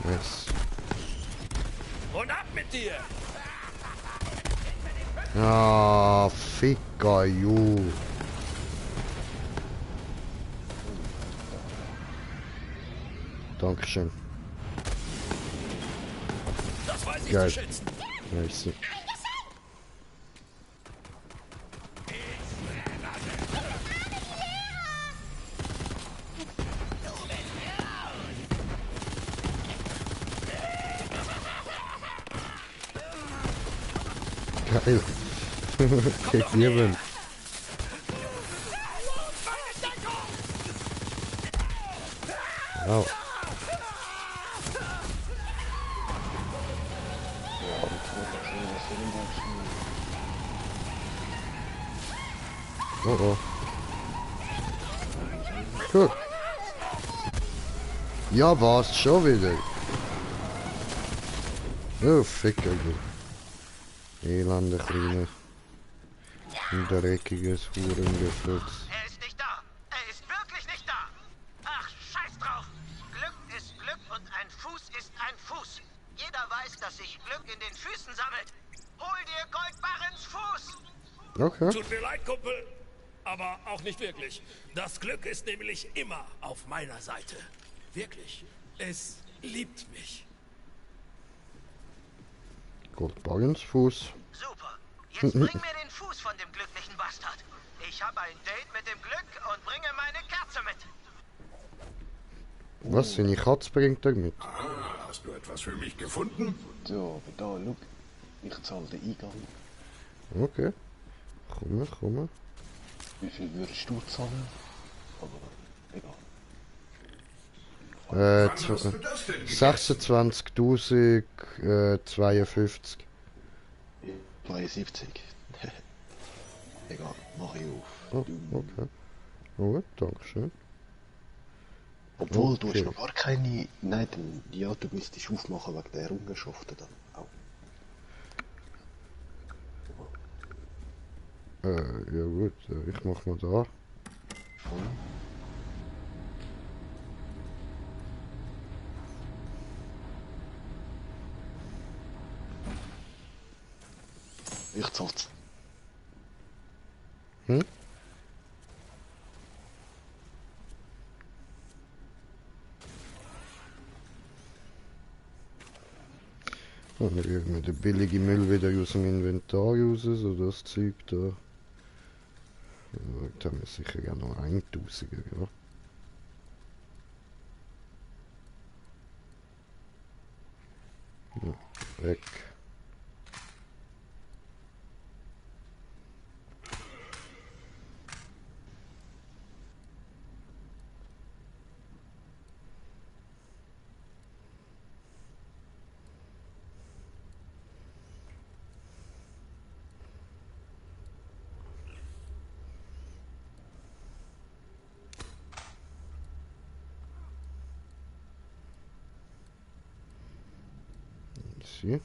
Yes. Und ab mit dir! Ah, Ficker, you. Dankeschön. Das weiß ich Geil. zu schätzen. Merci. Geil. Krieg niemand. Wow. Oh oh. Gut. Ja, war's schon wieder. Oh, Ficker. Elende kleine. Dreckiges Hurengeflutz. Er ist nicht da. Er ist wirklich nicht da. Ach, scheiß drauf. Glück ist Glück und ein Fuß ist ein Fuß. Jeder weiß, dass sich Glück in den Füßen sammelt. Hol dir Goldbarrens Fuß. Okay. Tut mir leid, Kumpel. Aber auch nicht wirklich. Das Glück ist nämlich immer auf meiner Seite. Wirklich. Es liebt mich. Goldbarrensfuß. Super. Jetzt bring mir den Fuß von dem glücklichen Bastard. Ich habe ein Date mit dem Glück und bringe meine Kerze mit. Was, seine Katze bringt er mit? Ah, hast du etwas für mich gefunden? So, aber da, schau. Ich zahle den Eingang. Okay. Komm. Wie viel würdest du zahlen? Aber egal. Wann hast du das denn gegessen? 26.052. 72. Egal, mach ich auf. Oh, okay. Gut, dankeschön. Obwohl, du Okay. hast noch gar keine... Nein, dann, ja, du müsstest aufmachen wegen der Errungenschaften dann auch. Ja gut, ich mach mal da. Ich zahl's. Hm? Dann rühren wir den billigen Müll wieder aus dem Inventar raus, so das Zeug da. Da haben wir sicher ja noch 1000er, ja. Ja, weg. Sie.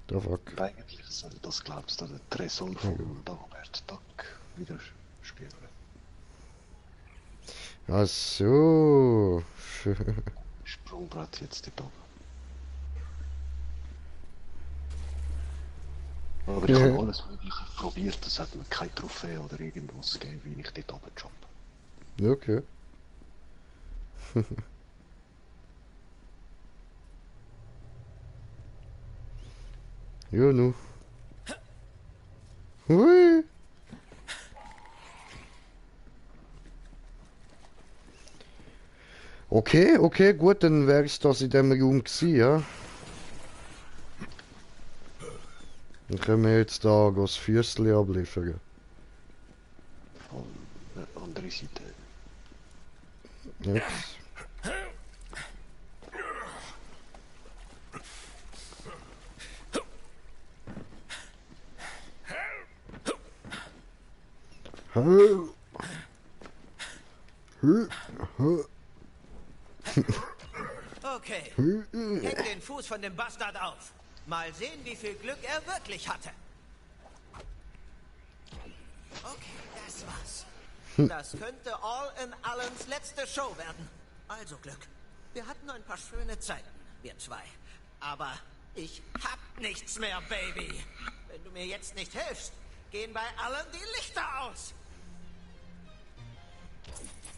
Da fuck. Eigentlich soll das, glaubst du, der Tresor von Dagobert Duck wieder spielen. Ach so. Sprungbrett jetzt dort oben. Aber ich habe alles Mögliche probiert, es hat mir keine Trophäe oder irgendwas gegeben, wie ich dort oben jumpe. Okay. Ja, nu. Hui. Okay, gut, dann wäre ich das in dem Raum gewesen, ja. Dann können wir jetzt da das Füßchen abliefern. Von der anderen Seite. Jetzt. Okay. Häng den Fuß von dem Bastard auf. Mal sehen, wie viel Glück er wirklich hatte. Okay, das war's. Das könnte All in Allens letzte Show werden. Also Glück. Wir hatten ein paar schöne Zeiten, wir zwei. Aber ich hab nichts mehr, Baby. Wenn du mir jetzt nicht hilfst, gehen bei allen die Lichter aus.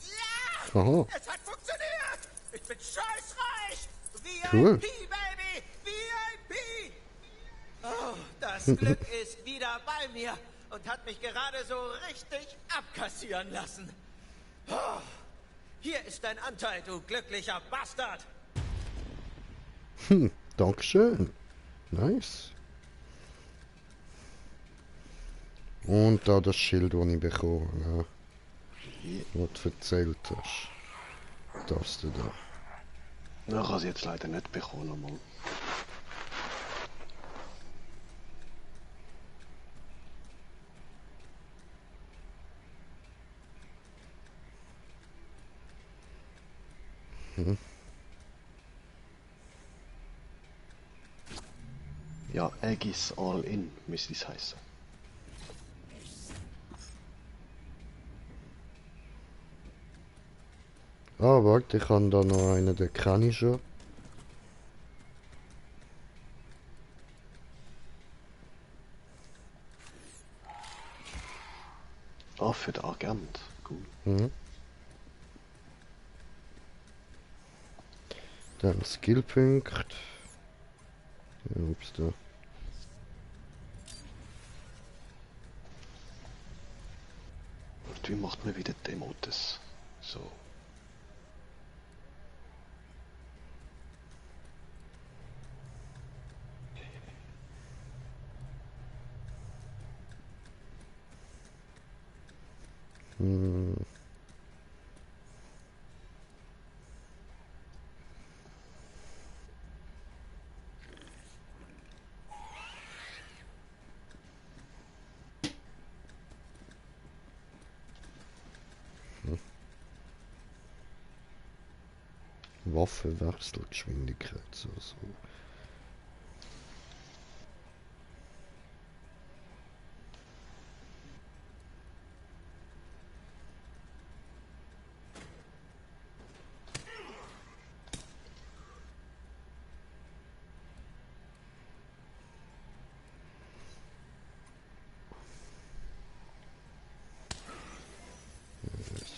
Ja! Aha. Es hat funktioniert! Ich bin scheißreich! VIP, Cool. Baby! VIP! Oh, das Glück ist wieder bei mir und hat mich gerade so richtig abkassieren lassen. Oh, hier ist dein Anteil, du glücklicher Bastard. Dankeschön. Nice. Und da das Schild, das ich bekommen habe, ja. Was du erzählt hast. Das da. Ja, ich habe es jetzt leider nicht bekommen nochmal. Ja, Aegis All In müsste es heißen. Ah, warte, ich habe da noch einen, den kenne ich schon. Ah, für den Agent. Cool. Mhm. Dann Skillpunkt. Ja, ups, da. Und wie macht man wieder Demotes? So. Hm. Waffenwechselgeschwindigkeit, so.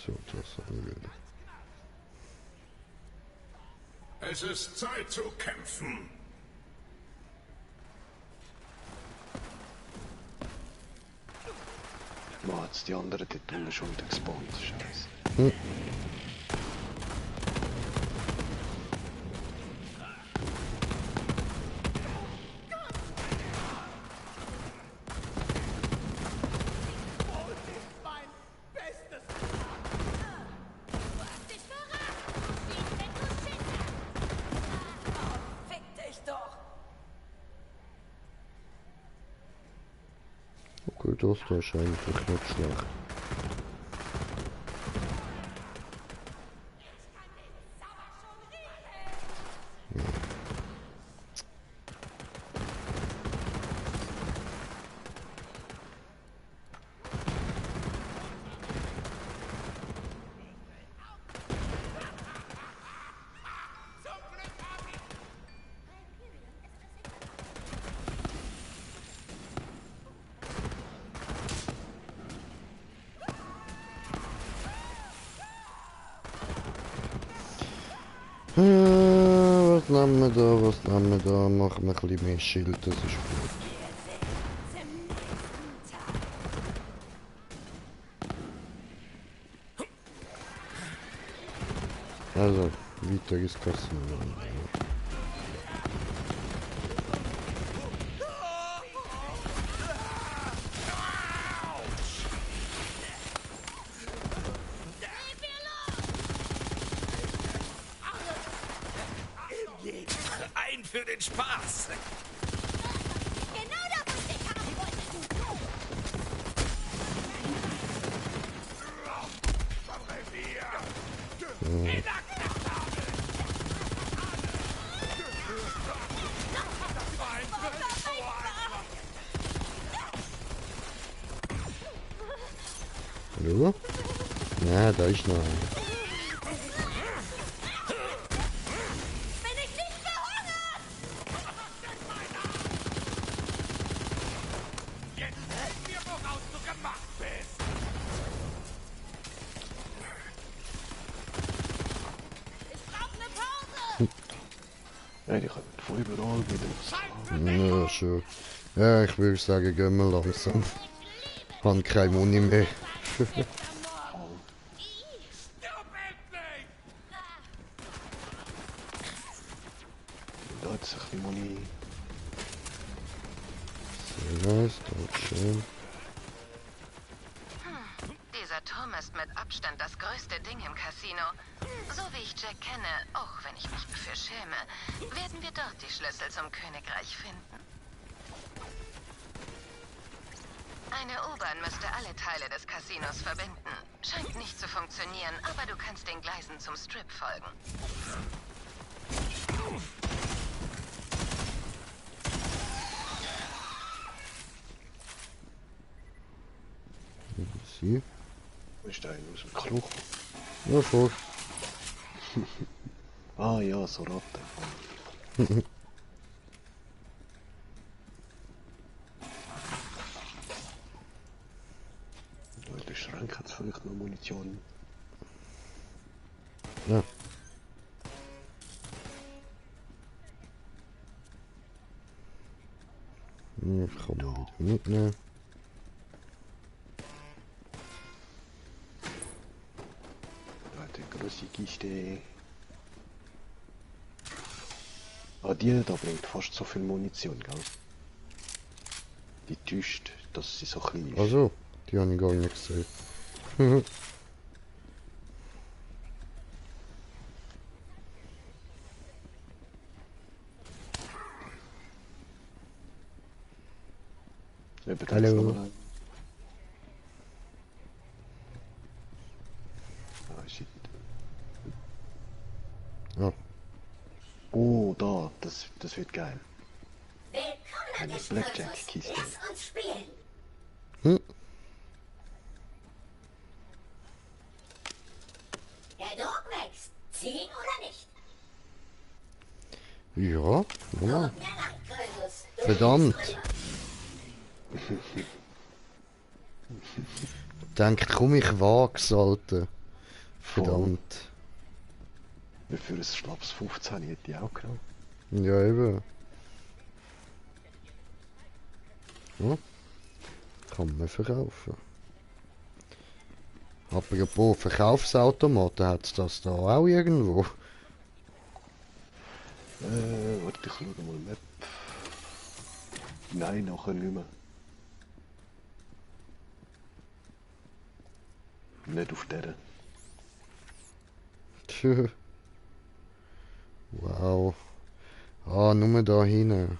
So, das haben wir. Es ist Zeit zu kämpfen. Man hat die anderen dort unten schon wieder gespawnt. Scheiße. Okay, das da ist eigentlich nicht schlecht. Was nehmen wir da, was nehmen wir da? Machen wir ein bisschen mehr Schild, das ist gut. Also, weiter ist Kassen. Ein für den Spaß. Genau das ist der Kampf. Hallo? Ja, da ist noch einer. Bin ich nicht verhungert! Jetzt sehen wir, woraus du gemacht bist. Ich brauche eine Pause! Ja, die kommen von überall wieder. Ja, schon. Ja, ich würde sagen, gehen wir langsam. Ich habe keine Muni mehr. Da hat sich die Muni. Sehr nice, dankeschön. Dieser Turm ist mit Abstand das größte Ding im Casino. So wie ich Jack kenne, auch wenn ich mich dafür schäme, werden wir dort die Schlüssel zum Königreich finden. Eine U-Bahn müsste alle Teile des Casinos verbinden. Scheint nicht zu funktionieren, aber du kannst den Gleisen zum Strip folgen. Sie? Wo ist der einer aus dem Kluch? Ja, voll. Ah ja, so Ratten. In der Schrank hat es vielleicht noch Munition. Ja. Ich kann mal wieder mitnehmen. Die grosse Kiste. Ah, die da bringt fast so viel Munition, gell? Die täuscht, dass sie so klein ist. Also, die habe ich gar nicht gesehen. Hallo. Ah, shit. Ja. Oh, da, das wird geil. Willkommen Eine des Blackjack-Kiste. Lass uns spielen. Hm. Der Druck wächst. Ziehen oder nicht? Ja, ja. Tut mir leid, Krösus. Du Verdammt. liegst drüber. Denkt, komm, ich wag's, Alter. Verdammt. Für ein Schlaps 15 hätte ich auch genommen. Ja, eben. Ja. Kann man verkaufen. Apropos Verkaufsautomaten, hat's das da auch irgendwo? Warte, ich schau mal Map. Nein, nachher nicht mehr. Nicht auf der. Tschö. Wow. Ah, nur da hinten.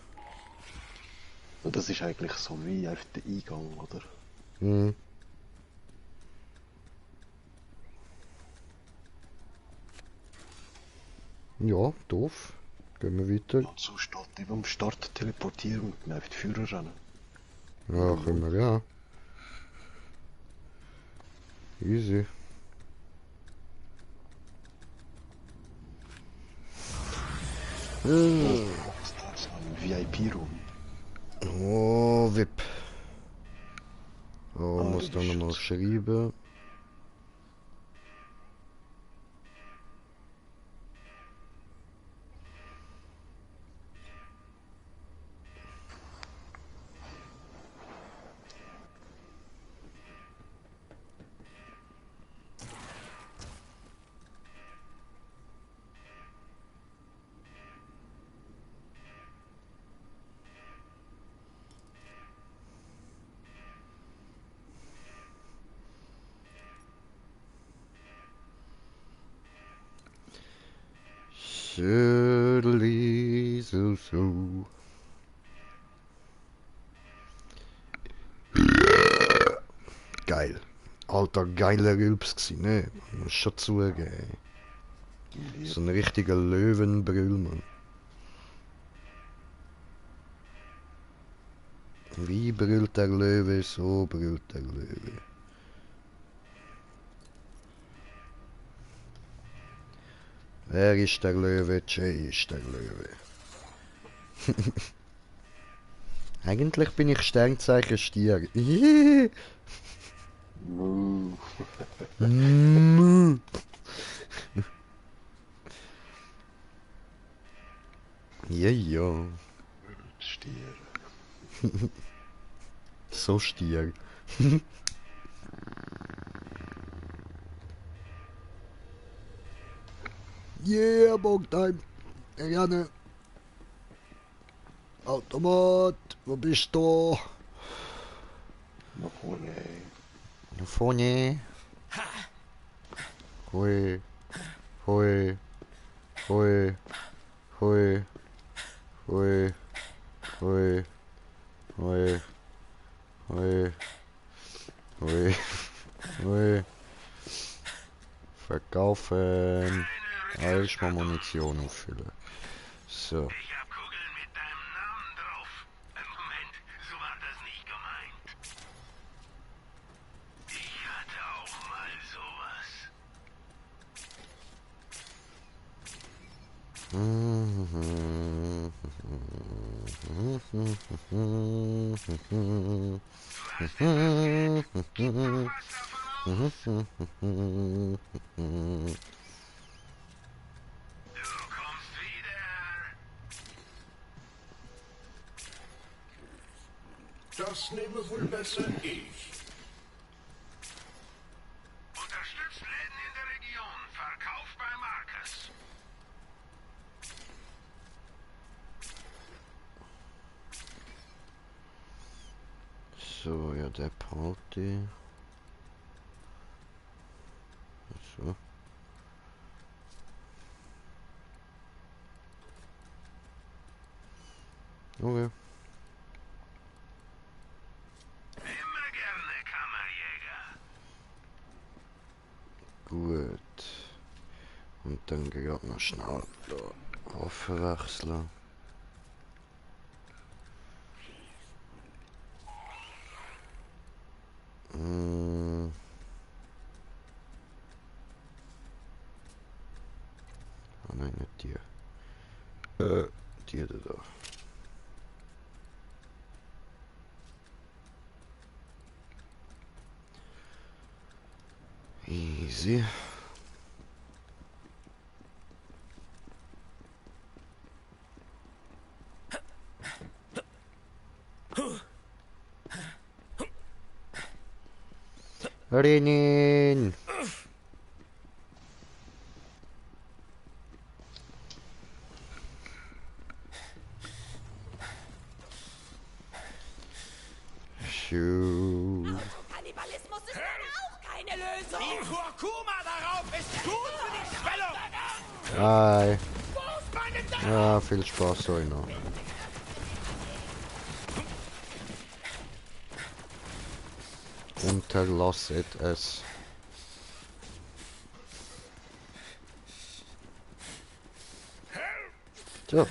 Und das ist eigentlich so wie auf der Eingang, oder? Hm. Ja, doof. Gehen wir weiter. Und so steht eben am Start teleportieren und dann auf die Führer rennen. Ja, können wir, ja. Easy. Das ist ein VIP-Raum. Oh, VIP. Oh, Ah, muss du da bist nochmal jetzt- schreiben. Shirley, so. Geil. Alter, geiler Rülps gsi, ne? Muss schon zugeben. So ein richtiger Löwenbrüll, Mann. Wie brüllt der Löwe, so brüllt der Löwe. Wer ist der Löwe? Jay ist der Löwe. Eigentlich bin ich Sternzeichen Stier. Ja, ja. Stier. So Stier. Yeah, Bogtime. Gerne. Automat, wo bist du? Nach vorne. Nach vorne. Hui. Hui. Hui. Hui. Hui. Hui. Hui. Hui. Hui. Hui. Verkaufen. Erstmal Munition auffüllen. So. Ich hab Kugeln mit deinem Namen drauf. Moment, so war das nicht gemeint. Ich hatte auch mal sowas. Du kommst wieder. Das nehme wohl besser ich. Unterstützt Läden in der Region. Verkauf bei Marcus. So, ja, der Party. So. Okay. Immer gerne, Kammerjäger. Gut. Und dann gerade noch schnell da aufwechseln. Ah nein, nicht die. Die da. Easy. Rennen! Kannibalismus ist leider auch keine Lösung. Die Kurkuma darauf ist gut für die Schwellung. Hi. Wo ist meine Decke? Ja, viel Spaß euch noch. Unterlasset es. So.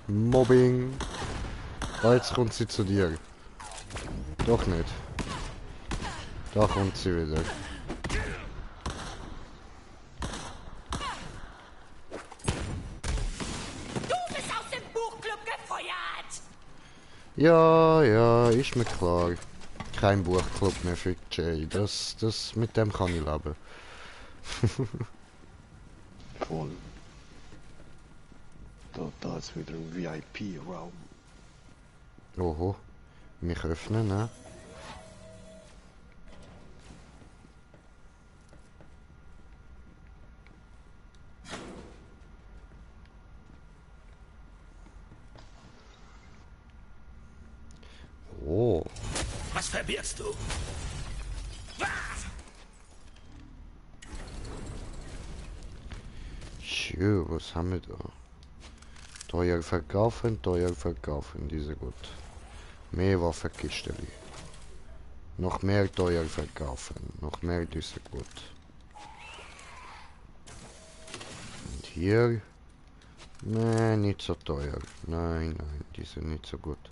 Mobbing. Jetzt kommt sie zu dir. Doch nicht. Da kommt sie wieder. Du bist aus dem Buchclub gefeuert. Ja, ja, ist mir klar. Kein Buchclub mehr für Jay. Das mit dem kann ich leben. Voll. Da ist wieder ein VIP-Raum. Oho. Mich öffnen, ne? Oh. Was verbirgst du? Schön, was haben wir da? Teuer verkaufen, diese gut. Mehr Waffenkisteli. Noch mehr teuer verkaufen, noch mehr diese gut. Und hier? Nein, nicht so teuer. Nein, nein, die sind nicht so gut.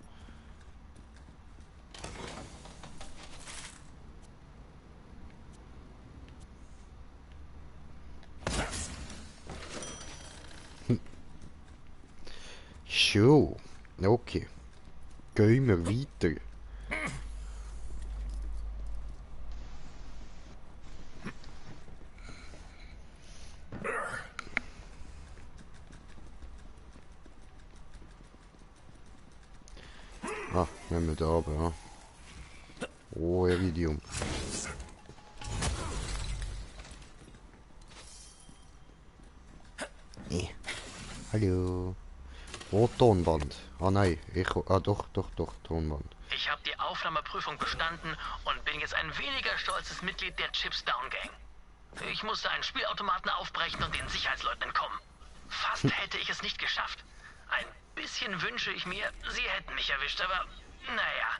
Schon. Okay. Gehen wir weiter. Ah, wenn wir da oben, ja. Oh, Iridium. Hallo. Oh, Tonband. Ah nein, Echo. Ah doch, Tonband. Ich habe die Aufnahmeprüfung bestanden und bin jetzt ein weniger stolzes Mitglied der Chips Down Gang. Ich musste einen Spielautomaten aufbrechen und den Sicherheitsleuten entkommen. Fast hätte ich es nicht geschafft. Ein bisschen wünsche ich mir, sie hätten mich erwischt, aber naja.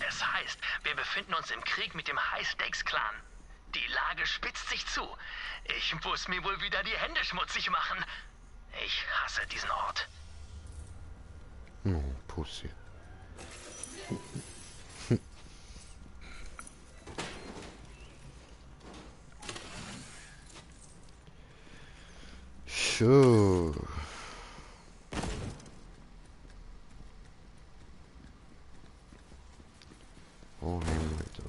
Es heißt, wir befinden uns im Krieg mit dem High-Stakes-Clan. Die Lage spitzt sich zu. Ich muss mir wohl wieder die Hände schmutzig machen. Ich hasse diesen Ort. Oh, Pussy. So. Oh, nein, Leute.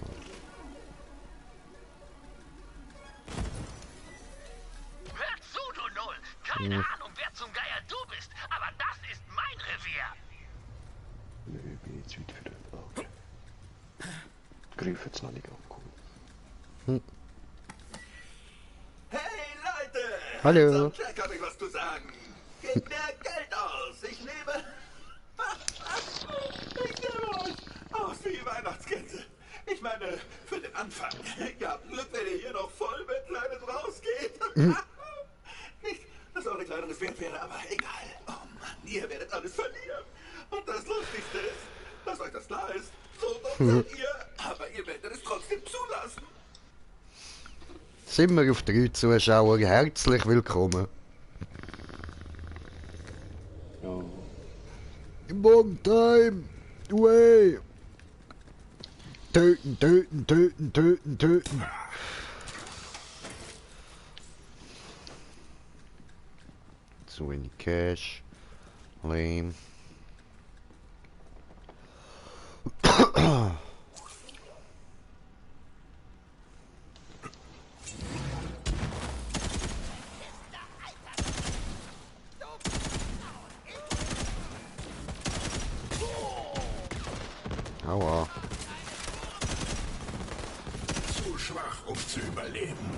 Hör zu, du Null! Keine Ahnung, wer zum Geier du bist, aber das ist mein Revier! Nö, ich bin jetzt weit für den Auge. Griff jetzt noch nicht angekommen. Hey Leute! Hallo. Zum Jack hab ich was zu sagen. Gebt mir Geld aus. Ich lebe... Ich nehme euch aus wie Weihnachtsgänse. Ich meine, für den Anfang. Ihr habt Glück, wenn ihr hier noch voll mit Kleines rausgeht. Nicht, dass eure Kleidung es wert wäre, aber egal. Oh Mann, ihr werdet alles verlieren. Und das Lustigste ist, dass euch das klar ist. So dumm seid ihr, aber ihr werdet es trotzdem zulassen. Sind wir auf 3 Zuschauer herzlich willkommen. Ja, One time. Way. Töten, töten, töten, töten, töten. Zu wenig Cash. Lame. Aua. Zu schwach, um zu überleben.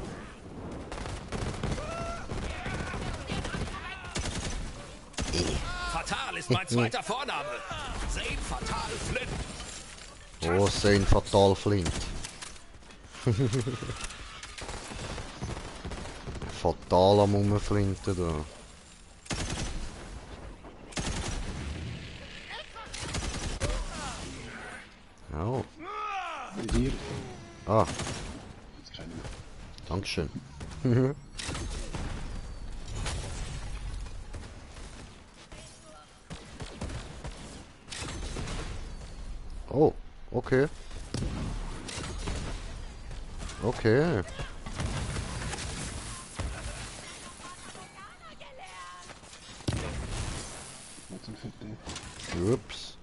Fatal ist mein zweiter Vorname. Zane Fatal Flint. Oh, Zane Fatal Flint. Fatal am Rumflinten da. Oh. mit dir. Ah, Jetzt rennen wir. Dankeschön. Oh, okay. Okay. Mal zum Viertel. Ups.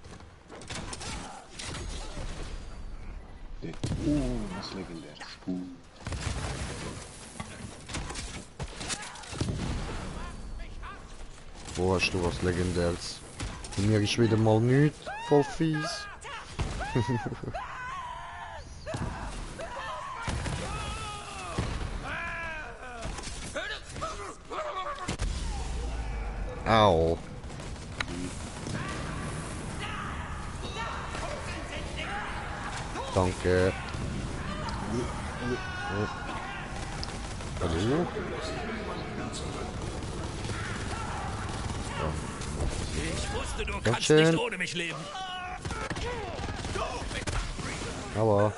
Was legendäres. Puh. Wo hast du was Legendäres? Bei mir ist wieder mal nichts. Voll fies. Au. Danke. Oh. Hallo? Ich wusste, du kannst Dankeschön. nicht ohne mich leben. Aua.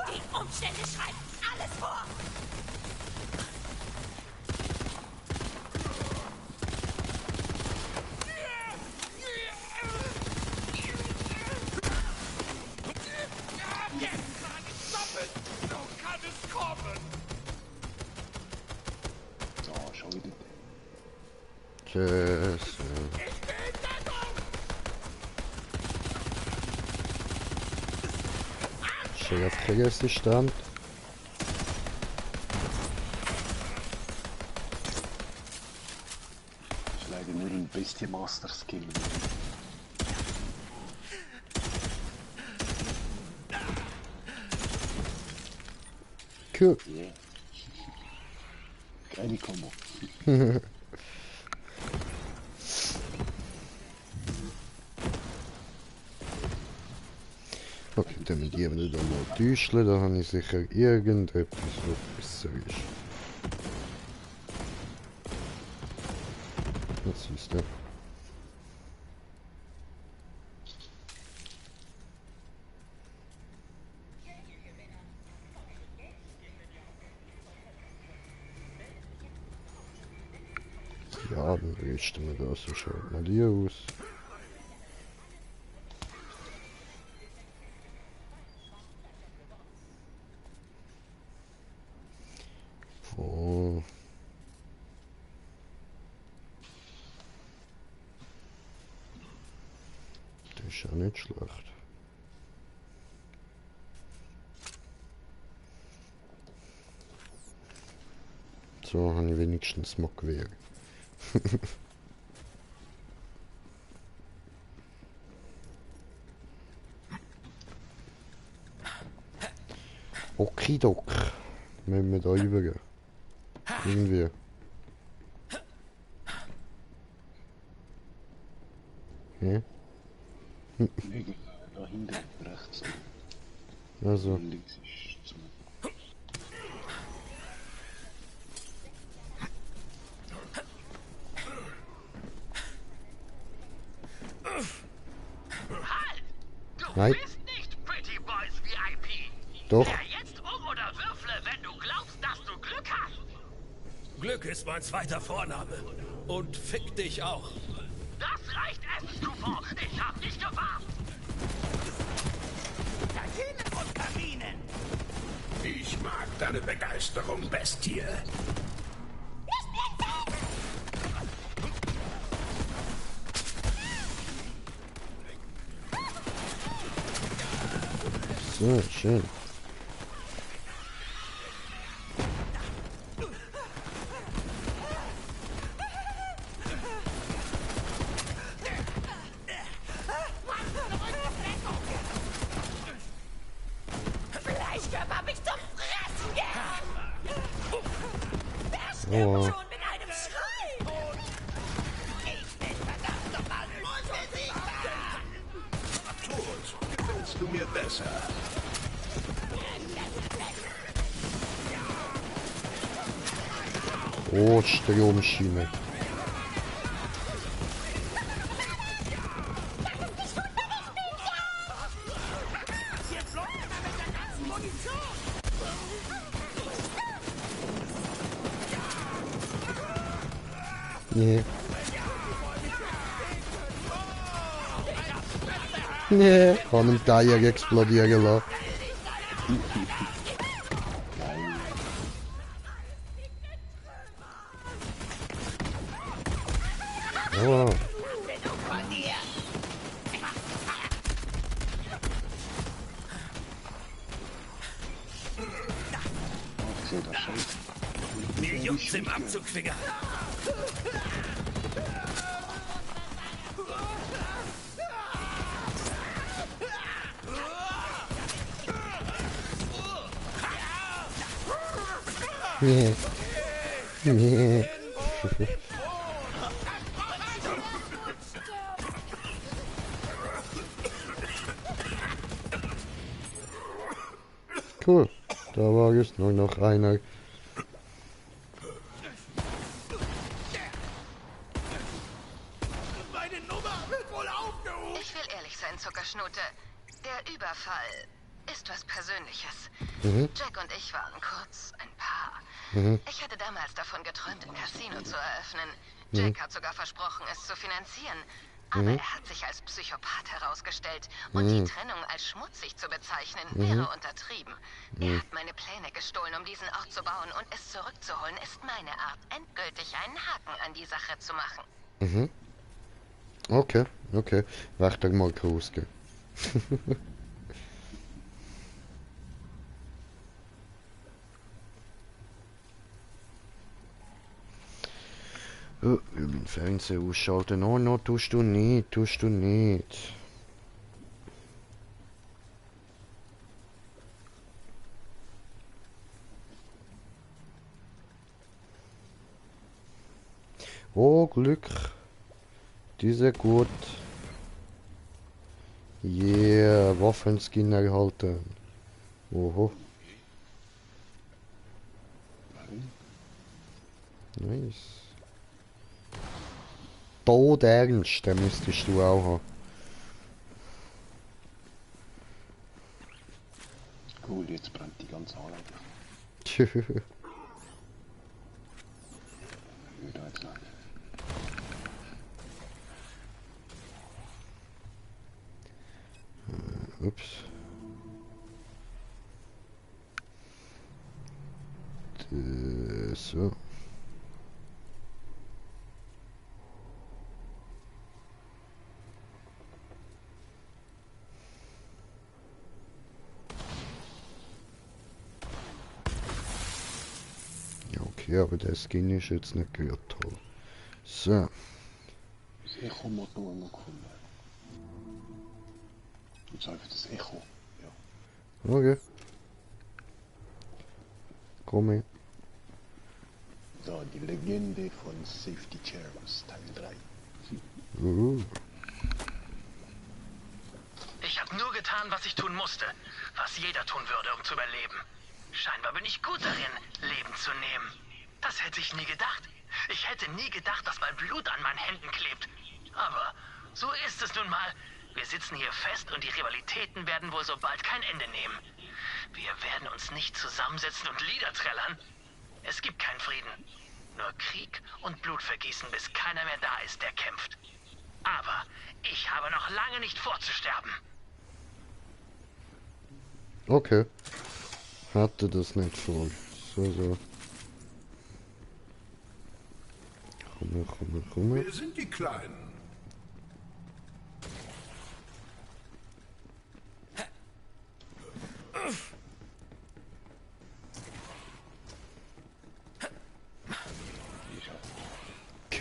Die Umstände schreiben alles vor. So, schon wieder. Tschüss. ist er einfach resistent. Das ist leider nur ein bisschen Master-Skill. Cool. Yeah. Geile Kombo. Okay, dann mit ihm nicht einmal täuschen, da habe ich sicher irgendetwas, was besser ist. Was ist das? Ja, dann richten wir das, so schaut mal die aus. Oh. Das ist ja nicht schlecht. So habe ich wenigstens mal Gewehr. Okidok. Müssen wir da übergehen. Irgendwie. Hm? Nee, da hinten, rechts. Also. Links ist zu. Halt! Du Nein. bist nicht Pretty Boys VIP. Doch. Dreh jetzt um oder würfle, wenn du glaubst, dass du Glück hast. Glück ist mein zweiter Vorname. Und fick dich auch. Das reicht, Essenscoupon. Ich hab dich gewarnt. Kantinen und Kaminen. Ich mag deine Begeisterung, Bestie. So, schön. Fleischkörper hab ich zum Fressen gern. Der stirbt Oh. schon mit einem Schrei. Ich bin verdammt nochmal unbesiegbar. Tod, gefällst du mir besser? Oh, Stromschiene. Nee. Nee. Kann im Teier explodieren lassen. Oh. Ich sehe das schon. Mir juckt's im Abzugfinger. Nee. Nee. Cool. Da war jetzt nur noch einer. Meine Nummer wird wohl aufgehoben. Ich will ehrlich sein, Zuckerschnute. Der Überfall ist was Persönliches. Jack und ich waren kurz ein Paar. Ich hatte damals davon geträumt, ein Casino zu eröffnen. Jack hat sogar versprochen, es zu finanzieren. Aber er hat sich als Psychopath herausgestellt und die Trennung als schmutzig zu bezeichnen, wäre untertrieben. Er hat meine Pläne gestohlen, um diesen Ort zu bauen, und es zurückzuholen ist meine Art, endgültig einen Haken an die Sache zu machen. Okay, okay. Warte mal rausgehen. Oh, ich will meinen Fernseher ausschalten. Oh, no, tust du nicht, tust du nicht. Oh, Glück. Diese gut. Yeah, Waffenskin erhalten. Oho. Nice. Todernst, den müsstest du auch haben. Cool, jetzt brennt die ganze Anlage. Wieder jetzt nicht. Ups. So. Ja, okay, aber der Skin ist jetzt nicht gehört toll. So. Das Echo-Motor noch gefunden. Jetzt einfach das Echo. Ja. Okay. Komm her. So, die Legende von Safety Chairs, Teil 3. Ich habe nur getan, was ich tun musste. Was jeder tun würde, um zu überleben. Scheinbar bin ich gut darin, Leben zu nehmen. Das hätte ich nie gedacht. Ich hätte nie gedacht, dass mein Blut an meinen Händen klebt. Aber so ist es nun mal. Wir sitzen hier fest und die Rivalitäten werden wohl so bald kein Ende nehmen. Wir werden uns nicht zusammensetzen und Lieder trällern. Es gibt keinen Frieden. Nur Krieg und Blutvergießen, bis keiner mehr da ist, der kämpft. Aber ich habe noch lange nicht vorzusterben. Okay. Hatte das nicht vor. So. Komm. Wir sind die Kleinen.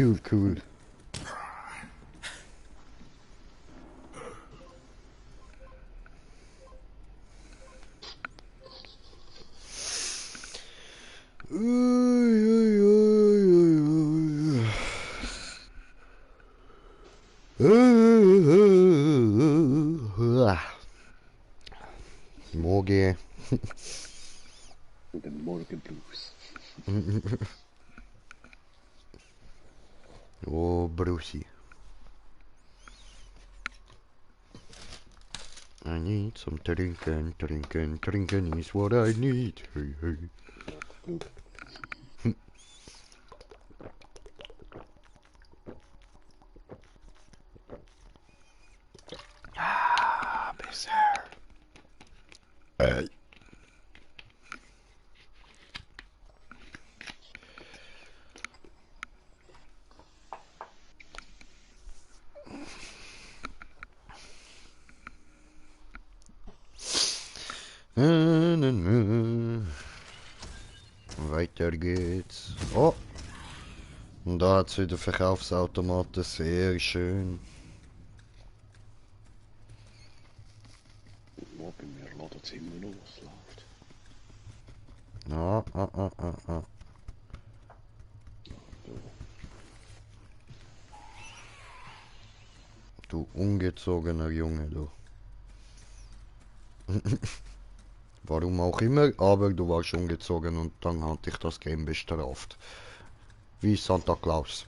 Cool. Morgen. Den Morgenblues. Oh, Brucey. I need some trinken is what I need. Hey. Besser. Weiter geht's. Oh! Und da hat's wieder Verkaufsautomaten. Sehr schön. Ja, bei mir ladet es immer noch, was läuft. Ah. Du ungezogener Junge, du. Warum auch immer, aber du warst ungezogen und dann hat dich das Game bestraft. Wie Santa Claus.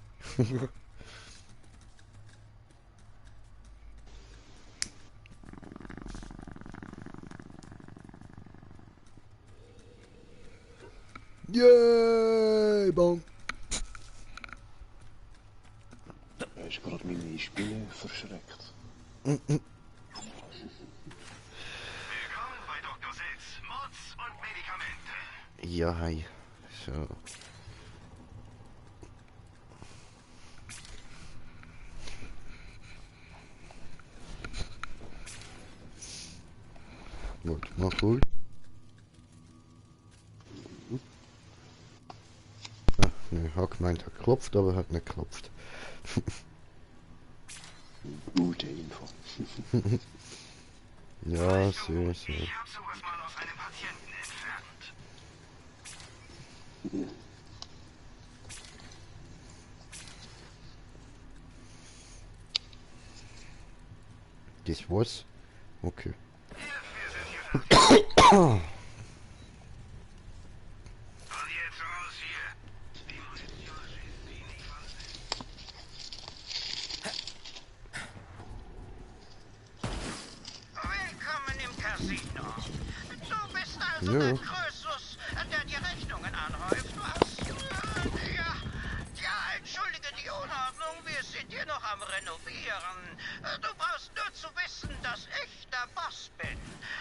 Yay, bang. Er ist gerade meine Spinne verschreckt. Willkommen bei Dr. Sitz, Mods und Medikamente. Ja, hi. So. Gut, mach gut. Ach, ne. Hat gemeint, hat geklopft, aber hat nicht geklopft. Gute Info. Ja, so. Ich hab sowas mal aus einem Patienten entfernt. Das war's? Okay. Und jetzt raus hier. Die Munition ist wenig was. Willkommen im Casino. Du bist also Ja. der Krösus, der die Rechnungen anhäuft, was? Ja, entschuldige die Unordnung, wir sind hier noch am Renovieren. Du brauchst nur zu wissen, dass ich der Boss bin.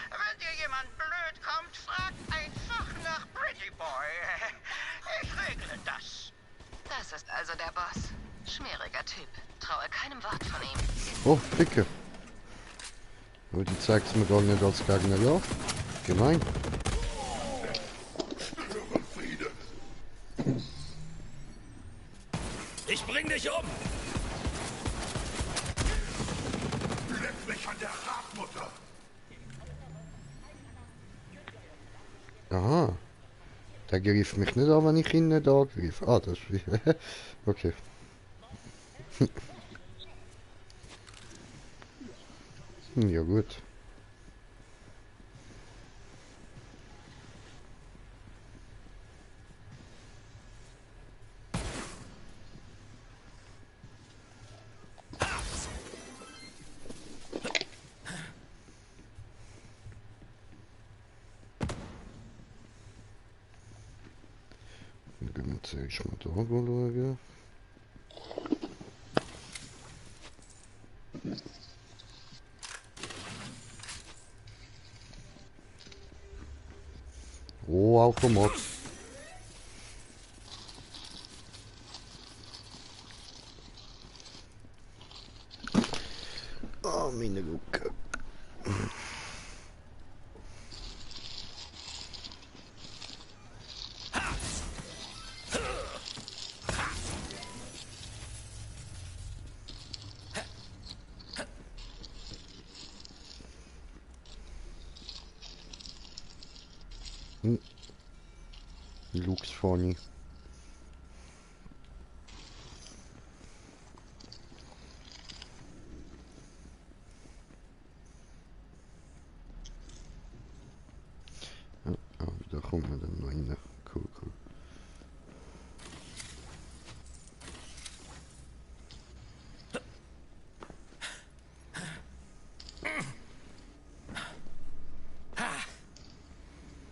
Wenn dir jemand blöd kommt, frag einfach nach Pretty Boy. Ich regle das. Das ist also der Boss. Schmieriger Typ. Traue keinem Wort von ihm. Oh, Picke. Aber die zeigt's mir gar nicht als Gegner, ja? Gemein. Ich bring dich um! Leck mich an der Radmutter! Aha. Der griff mich nicht an, wenn ich ihn nicht angriff. Ah, das ist... Okay. Ja gut. Dann gehen wir zuerst mal da schauen. Oh, Automat. Oh, meine Lucke. Looks funny. Oh, da kommt man dann noch rein. Cool, cool.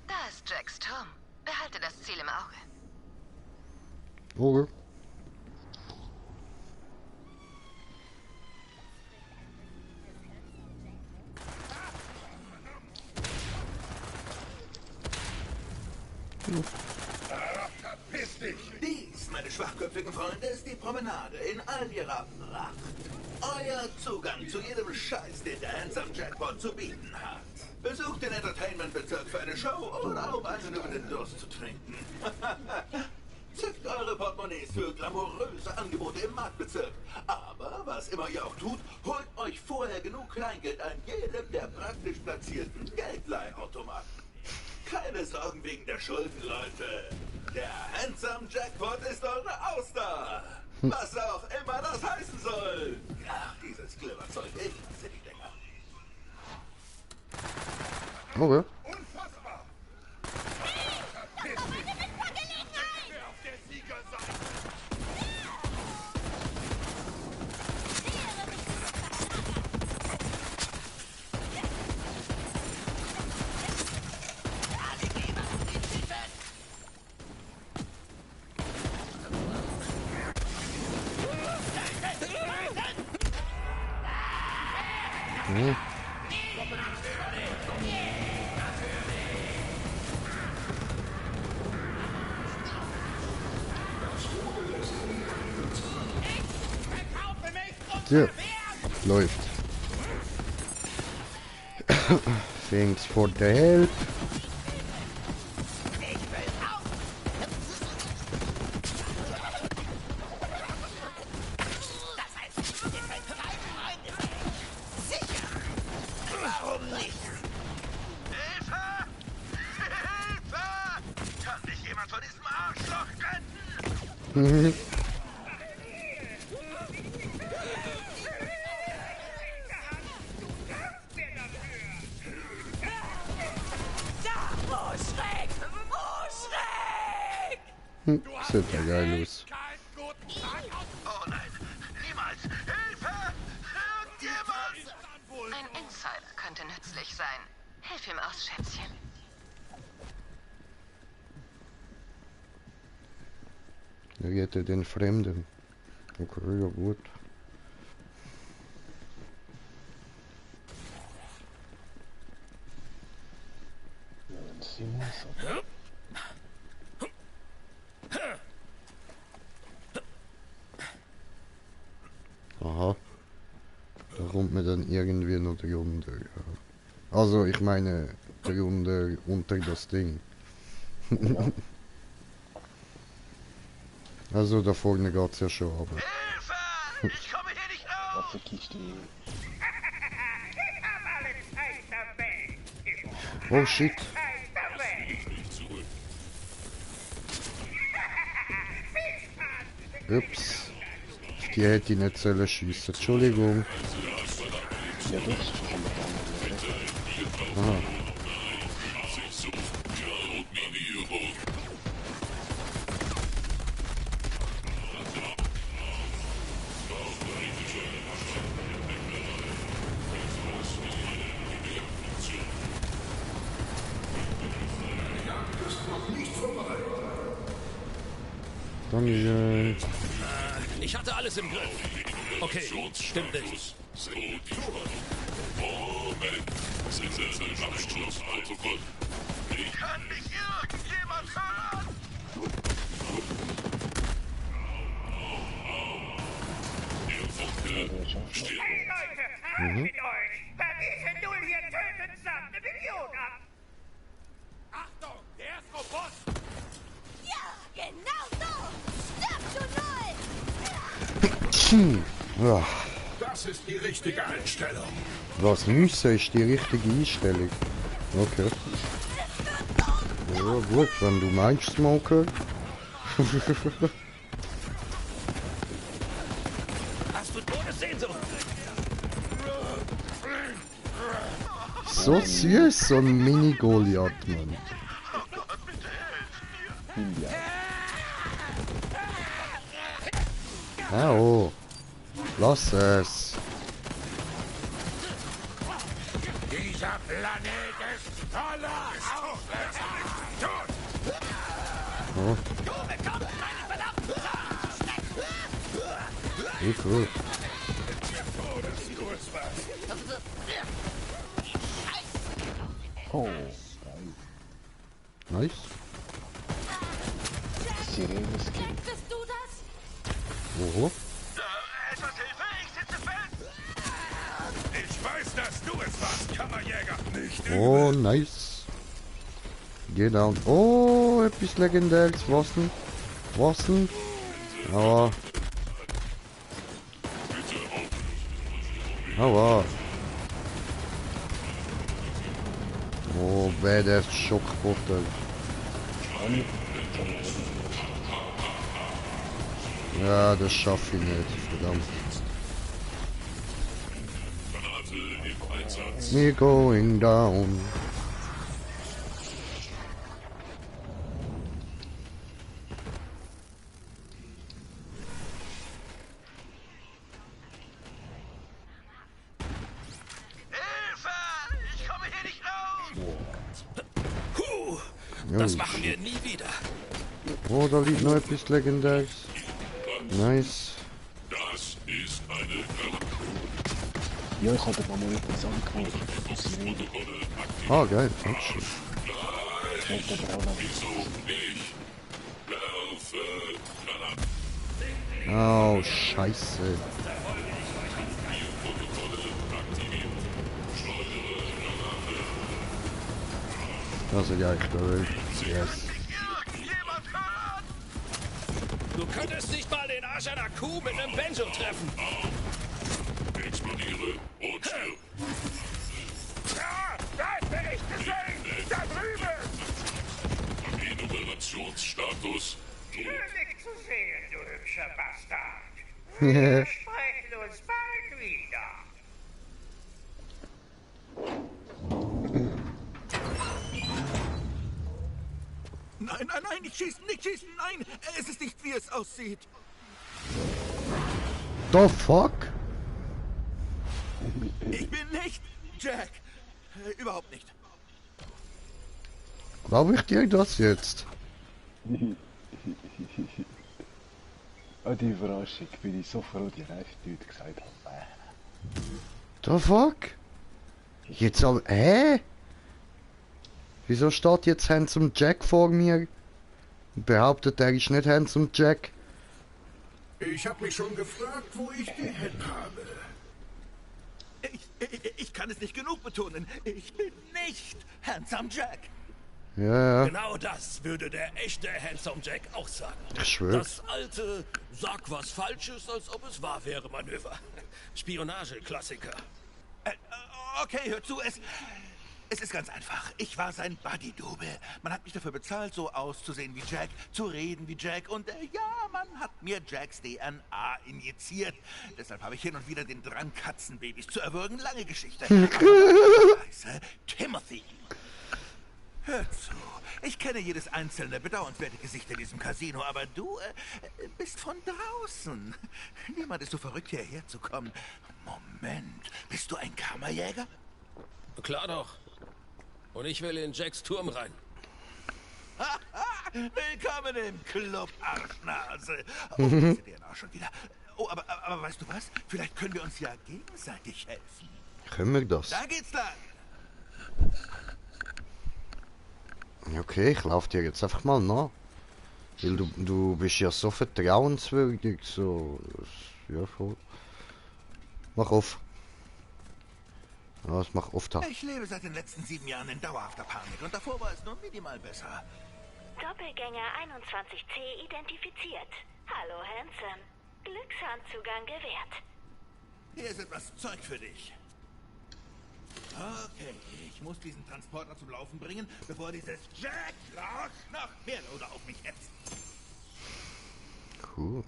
Da ist Jacks Turm. Behalte das Ziel im Auge. Okay. Dies, meine schwachköpfigen Freunde, ist die Promenade in all ihrer Pracht. Euer Zugang zu jedem Scheiß, den der Handsome Jackpot zu bieten hat. Besucht den Entertainment-Bezirk für eine Show oder um einen über den Durst zu trinken. Zückt eure Portemonnaies für glamouröse Angebote im Marktbezirk. Aber was immer ihr auch tut, holt euch vorher genug Kleingeld an jedem der praktisch platzierten Geldleihautomaten. Keine Sorgen wegen der Schulden, Leute. Der Handsome Jackpot ist eure Auster. Was auch immer das heißen soll. Ach, dieses Glibberzeug, ich hasse die Dinger. Okay. Unfassbar! Wer auf der Siegerseite? Ja. Ja, läuft. Thanks for the help. vor diesem Arschloch retten! Mhm. Sieht ja geil aus. Oh nein, niemals! Hilfe! Irgendjemand! Ein Insider könnte nützlich sein. Hilf ihm aus, Schätzchen. Er rette den Fremden. Okay, ja gut. Aha. Da kommt man dann irgendwie noch drunter. Ja. Also ich meine drunter unter das Ding. Also da vorne geht's ja schon, aber. Hilfe! Ich komme hier nicht raus! Was für Kiste? Oh shit. Ups. Die hätte ich nicht sollen schiessen. Entschuldigung. Ja, das kann man gar nicht. Aha. Dankeschön. Ich hatte alles im Griff. Okay, stimmt nicht. Kann mich irgendjemand hören? Mhm. Achtung, der ist robust. Ja, genau so! Stirb zu null! Ja. Das ist die richtige Einstellung. Was müssen ist die richtige Einstellung. Okay. Ja gut, wenn du meinst, Smoker. Hast du Todessehnsucht? So süß, so ein Mini-Goliath, Mann. Oh. Lass es. Dieser Planet ist voller Aufwärter. Oh. Wie cool. Oh, geil. Nice. Sirene-Skin. Bist du das? Oho. Etwas Hilfe, ich sitze fest! Ich weiß, dass du es warst, Kammerjäger. Nicht Oh, nice. Genau. Oh, etwas Legendäres. Was denn? Was denn? Aua. Aua. Oh, badass Schockbottle. Ja, das schaffe ich nicht. Verdammt. We're going down. Hilfe! Ich komme hier nicht raus! Puh, das machen wir nie wieder. Oh, da liegt noch etwas Legendäres. Nice. Ja, ich hatte mal etwas angeguckt. Sirene. Ah, geil. Dankeschön. Mit der braunen. Oh, scheiße. Das ist ja echt blöd. Yes. Du könntest nicht mal den Arsch einer Kuh mit einem Benzo treffen. Explodiere und stirb. Ja, da bin ich gesehen! Da drüben! Operationsstatus. Schön, dich zu sehen, du hübscher Bastard. Wir sprechen uns bald wieder. Nein, nein, nein, nicht schießen, nicht schießen, nein! Es ist nicht, wie es aussieht. The fuck? Ich bin nicht Jack. Überhaupt nicht. Glaube ich dir das jetzt? An die Überraschung bin ich so froh, die Reifleute gesagt haben. The fuck? Jetzt aber... Hä? Wieso steht jetzt Handsome Jack vor mir? Und behauptet, er ist nicht Handsome Jack? Ich habe mich schon gefragt, wo ich die Hen habe. Ich kann es nicht genug betonen. Ich bin nicht Handsome Jack. Ja, ja. Genau das würde der echte Handsome Jack auch sagen. Ich schwör. Das alte Sag was Falsches, als ob es wahr wäre Manöver. Spionage-Klassiker. Okay, hör zu, es ist ganz einfach. Ich war sein Buddy-Double. Man hat mich dafür bezahlt, so auszusehen wie Jack, zu reden wie Jack und ja, man hat mir Jacks DNA injiziert. Deshalb habe ich hin und wieder den Drang, Katzenbabys zu erwürgen. Lange Geschichte. Scheiße, Timothy. Hör zu, ich kenne jedes einzelne bedauernswerte Gesicht in diesem Casino, aber du bist von draußen. Niemand ist so verrückt, hierher zu kommen. Moment, bist du ein Kammerjäger? Klar doch. Und ich will in Jacks Turm rein. Willkommen im Club, Arschnase. Oh, diese DNA schon wieder. Oh, aber weißt du was? Vielleicht können wir uns ja gegenseitig helfen. Können wir das? Da geht's lang. Okay, ich laufe dir jetzt einfach mal nach. Weil du bist ja so vertrauenswürdig, so... Ja, voll. Mach auf. Ja, das mach oft. Ich lebe seit den letzten 7 Jahren in dauerhafter Panik und davor war es nur minimal besser. Doppelgänger 21C identifiziert. Hallo, Handsome. Glückshandzugang gewährt. Hier ist etwas Zeug für dich. Okay, ich muss diesen Transporter zum Laufen bringen, bevor dieses Jack-Arsch nach Payloader auf mich hetzt. Cool.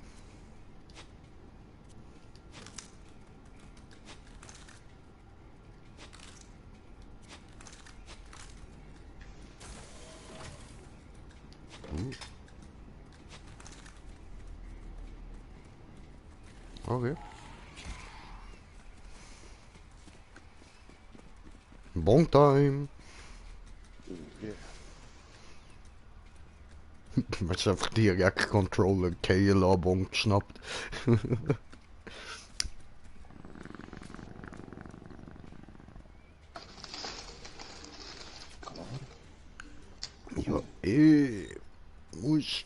Okay. Bon time. Man hat einfach direkt Controller KLA Bon geschnappt. Ja, muss.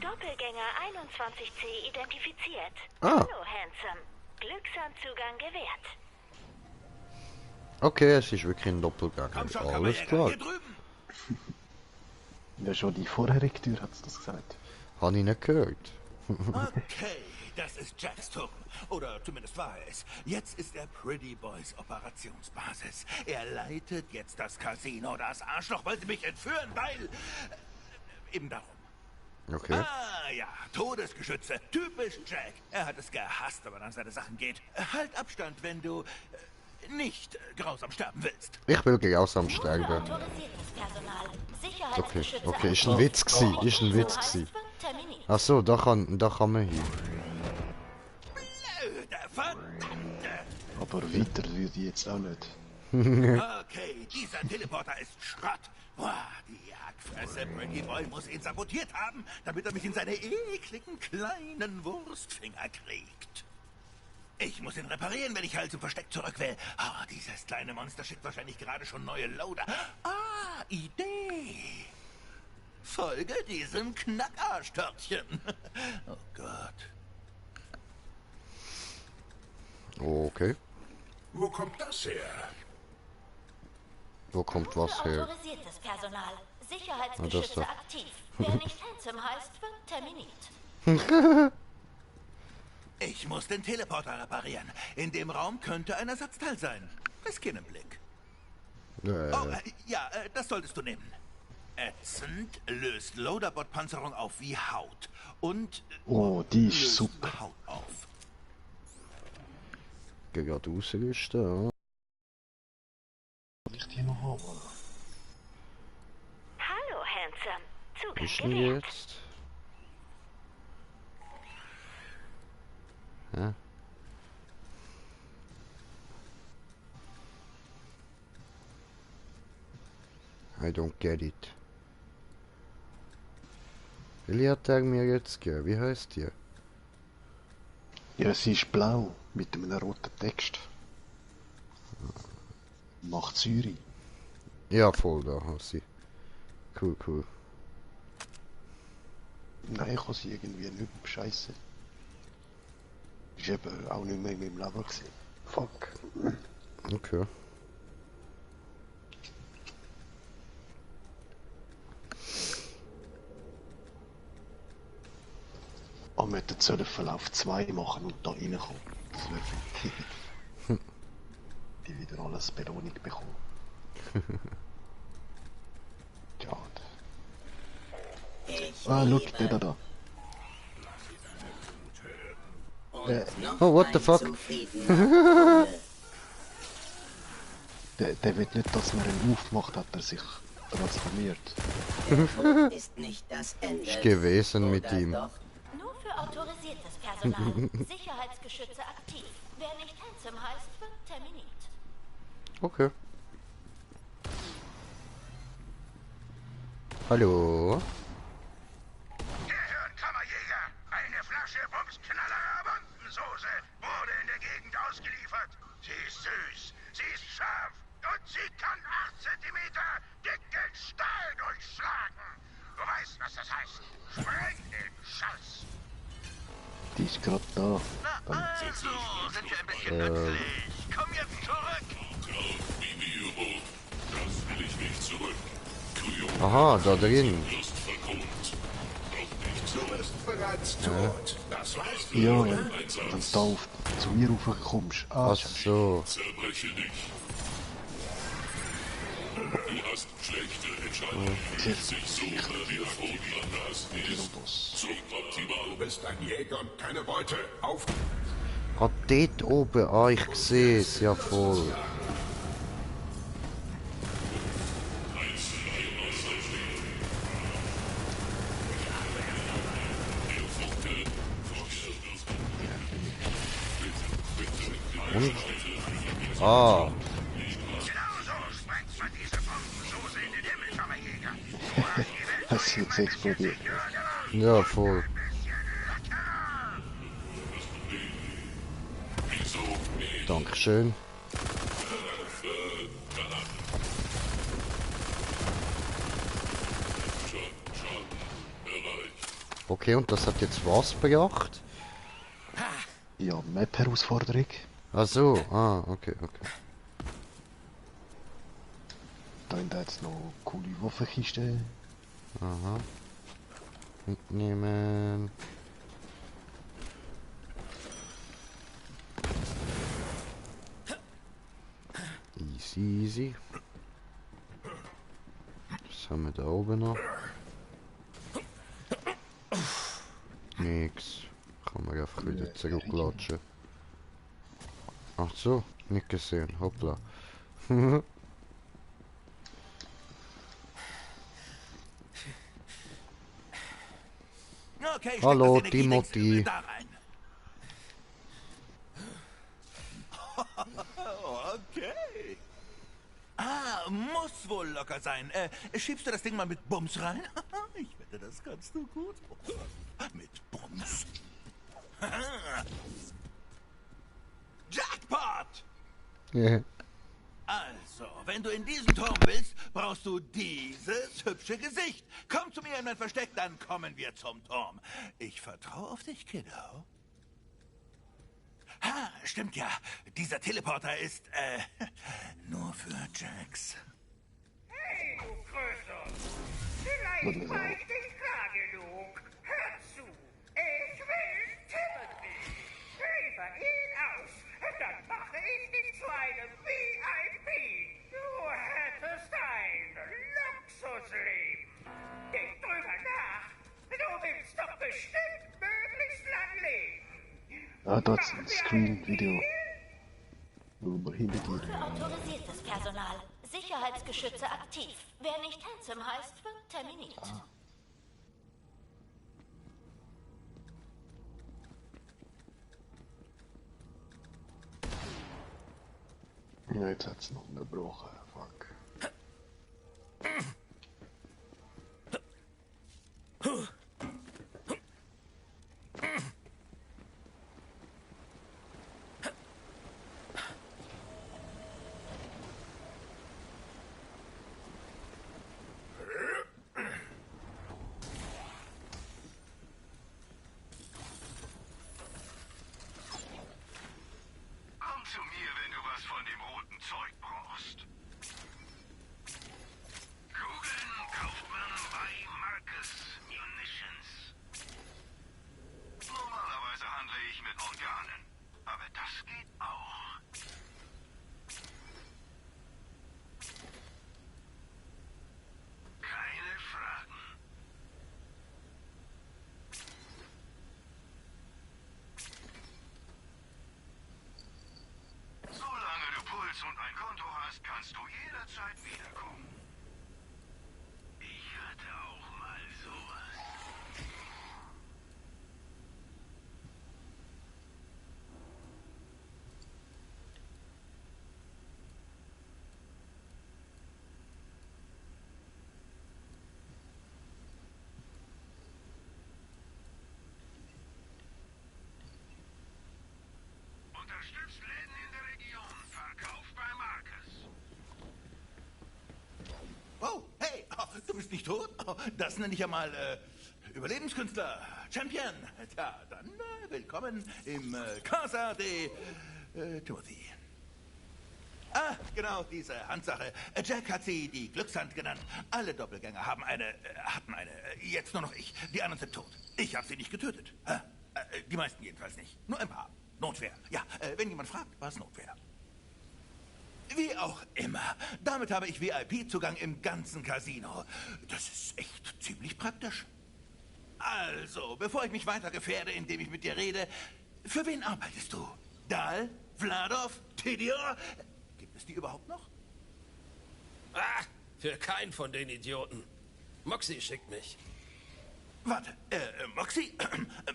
Doppelgänger 21C identifiziert. Ah. Hallo, Handsome. Glückshandzugang gewährt. Okay, es ist wirklich ein Doppelgänger. Komm schon, Alles Kammerjäger, klar. hier drüben. Ja, schon die vorherige Tür hat's das gesagt. Habe ich nicht gehört. Okay, das ist Jacks Turm. Oder zumindest war er es. Jetzt ist er Pretty Boys Operationsbasis. Er leitet jetzt das Casino. Das Arschloch wollte mich entführen, weil... eben darum. Okay. Ah ja, Todesgeschütze. Typisch Jack. Er hat es gehasst, wenn man an seine Sachen geht. Halt Abstand, wenn du nicht grausam sterben willst. Ich will grausam sterben. Okay, ist ein Witz gsi. Ach so, da kann man hin. Blöde, verdammte. Aber weiter würde ich jetzt auch nicht. Okay, dieser Teleporter ist Schrott. Boah, die Hackfresse Pretty Boy muss ihn sabotiert haben, damit er mich in seine ekligen kleinen Wurstfinger kriegt. Ich muss ihn reparieren, wenn ich halt zum Versteck zurück will. Ah, dieses kleine Monster schickt wahrscheinlich gerade schon neue Loader. Ah, Idee. Folge diesem Knackarschtörtchen. Oh Gott. Okay. Wo kommt das her? Wo kommt Nur was für her? autorisiertes Personal. Ah, das Sicherheitsgeschütze da. aktiv. Wer nicht handsome heißt, wird terminiert. Ich muss den Teleporter reparieren. In dem Raum könnte ein Ersatzteil sein. Riskier einen Blick. Oh, ja, das solltest du nehmen. Ätzend löst Loaderbot-Panzerung auf wie Haut. Und Oh, die ist löst super. Haut auf. Gerade ausrüsten, ja. Ich die noch haben. Hallo, handsome. Zugang Ist denn gewährt. jetzt? Ja. I don't get it. Welche hat er mir jetzt gegeben? Wie heißt die? Ja, sie ist blau mit einem roten Text. Macht Säure. Ja, voll, da hat sie. Cool, cool. Nein, ich habe sie irgendwie nicht scheiße. Ist eben auch nicht mehr in meinem Leben gewesen. Fuck. Okay. Aber wir hätten sollen Verlauf 2 machen und da reinkommen. Das wäre für die wieder alles Belohnung bekommen. Schade. Ah, schau, der da. Oh, what the fuck? Der will nicht, dass man ihn aufmacht, hat er sich transformiert. Ist nicht das Ende. Ist gewesen mit ihm. Nur für autorisiertes Personal. Sicherheitsgeschütze aktiv. Wer nicht handsome heißt, wird terminiert. Okay. Hallo? Gehört, Kammerjäger! Eine Flasche Bumsknaller Bombensoße wurde in der Gegend ausgeliefert. Sie ist süß, sie ist scharf und sie kann 8 Zentimeter dicken Stahl durchschlagen. Du weißt, was das heißt. Spreng den Scheiß! Die ist gerade da. Also, sind wir ein bisschen nützlich. Komm jetzt zurück! Aha, da drin. Du bist bereits tot. Das weißt du. Ja, wenn du da zu mir raufkommst. Ah, Ach so. Zerbreche dich. Du hast schlechte Entscheidungen. Sich so wieder anders ist. So optimal. Du bist ein Jäger und keine Beute. Auf! Ah, dort oben. Ah, ich sehe es. Ja, voll. Und? Ah. es ist jetzt explodiert. Ja, voll. Dankeschön. Okay, und das hat jetzt was gebracht? Ja, Map-Herausforderung. Ach so, ah, okay, okay. Da haben wir jetzt noch coole Waffenkiste. Aha. Mitnehmen. Easy, easy. Was haben wir da oben noch? Nix. Kann man einfach wieder zurücklatschen. Ach so, nicht gesehen. Hoppla. Okay, Hallo, steck das Energiedings Timothy. da rein. Okay. Ah, muss wohl locker sein. Schiebst du das Ding mal mit Bums rein? Ich wette, das kannst du gut. Mit Bums. Jackpot! Ja. Also, wenn du in diesen Turm willst, brauchst du dieses hübsche Gesicht. Komm zu mir in mein Versteck, dann kommen wir zum Turm. Ich vertraue auf dich, Kiddo. Ha, stimmt ja. Dieser Teleporter ist, nur für Jax. Ich spreche dich klar genug. Hör zu. Ich will Timothy. Liefer ihn aus. Dann mache ich dich zu einem VIP. Du hättest ein Luxusleben. Denk drüber nach. Du willst doch bestimmt möglichst lang leben. Ah, dort ist ein Screen-Video. Über hinter dir. Für autorisiertes Personal. Sicherheitsgeschütze aktiv. Wer nicht handsome heißt, wird terminiert. Ja, jetzt hat es noch unterbrochen. Fuck. Komm zu mir, wenn du was von dem roten Zeug brauchst. Kugeln kauft man bei Marcus Munitions. Normalerweise handle ich mit Organen, aber das geht auch. Keine Fragen. Solange du Puls und ein Konto hast, kannst du jederzeit wiederkommen. Ich hatte auch mal sowas. Unterstützt Läden in der Region. Verkauf bei Marcus. Oh, hey, du bist nicht tot? Oh, das nenne ich ja mal Überlebenskünstler, Champion. Tja, dann willkommen im Casa de Timothy. Ah, genau, diese Handsache. Jack hat sie die Glückshand genannt. Alle Doppelgänger hatten eine, jetzt nur noch ich. Die anderen sind tot. Ich habe sie nicht getötet. Die meisten jedenfalls nicht. Nur ein paar. Notwehr. Ja, wenn jemand fragt, war es Notwehr. Wie auch immer. Damit habe ich VIP-Zugang im ganzen Casino. Das ist echt ziemlich praktisch. Also, bevor ich mich weiter gefährde, indem ich mit dir rede, für wen arbeitest du? Dahl? Vladov? Tidior? Gibt es die überhaupt noch? Ah, für keinen von den Idioten. Moxie schickt mich. Warte, Moxie?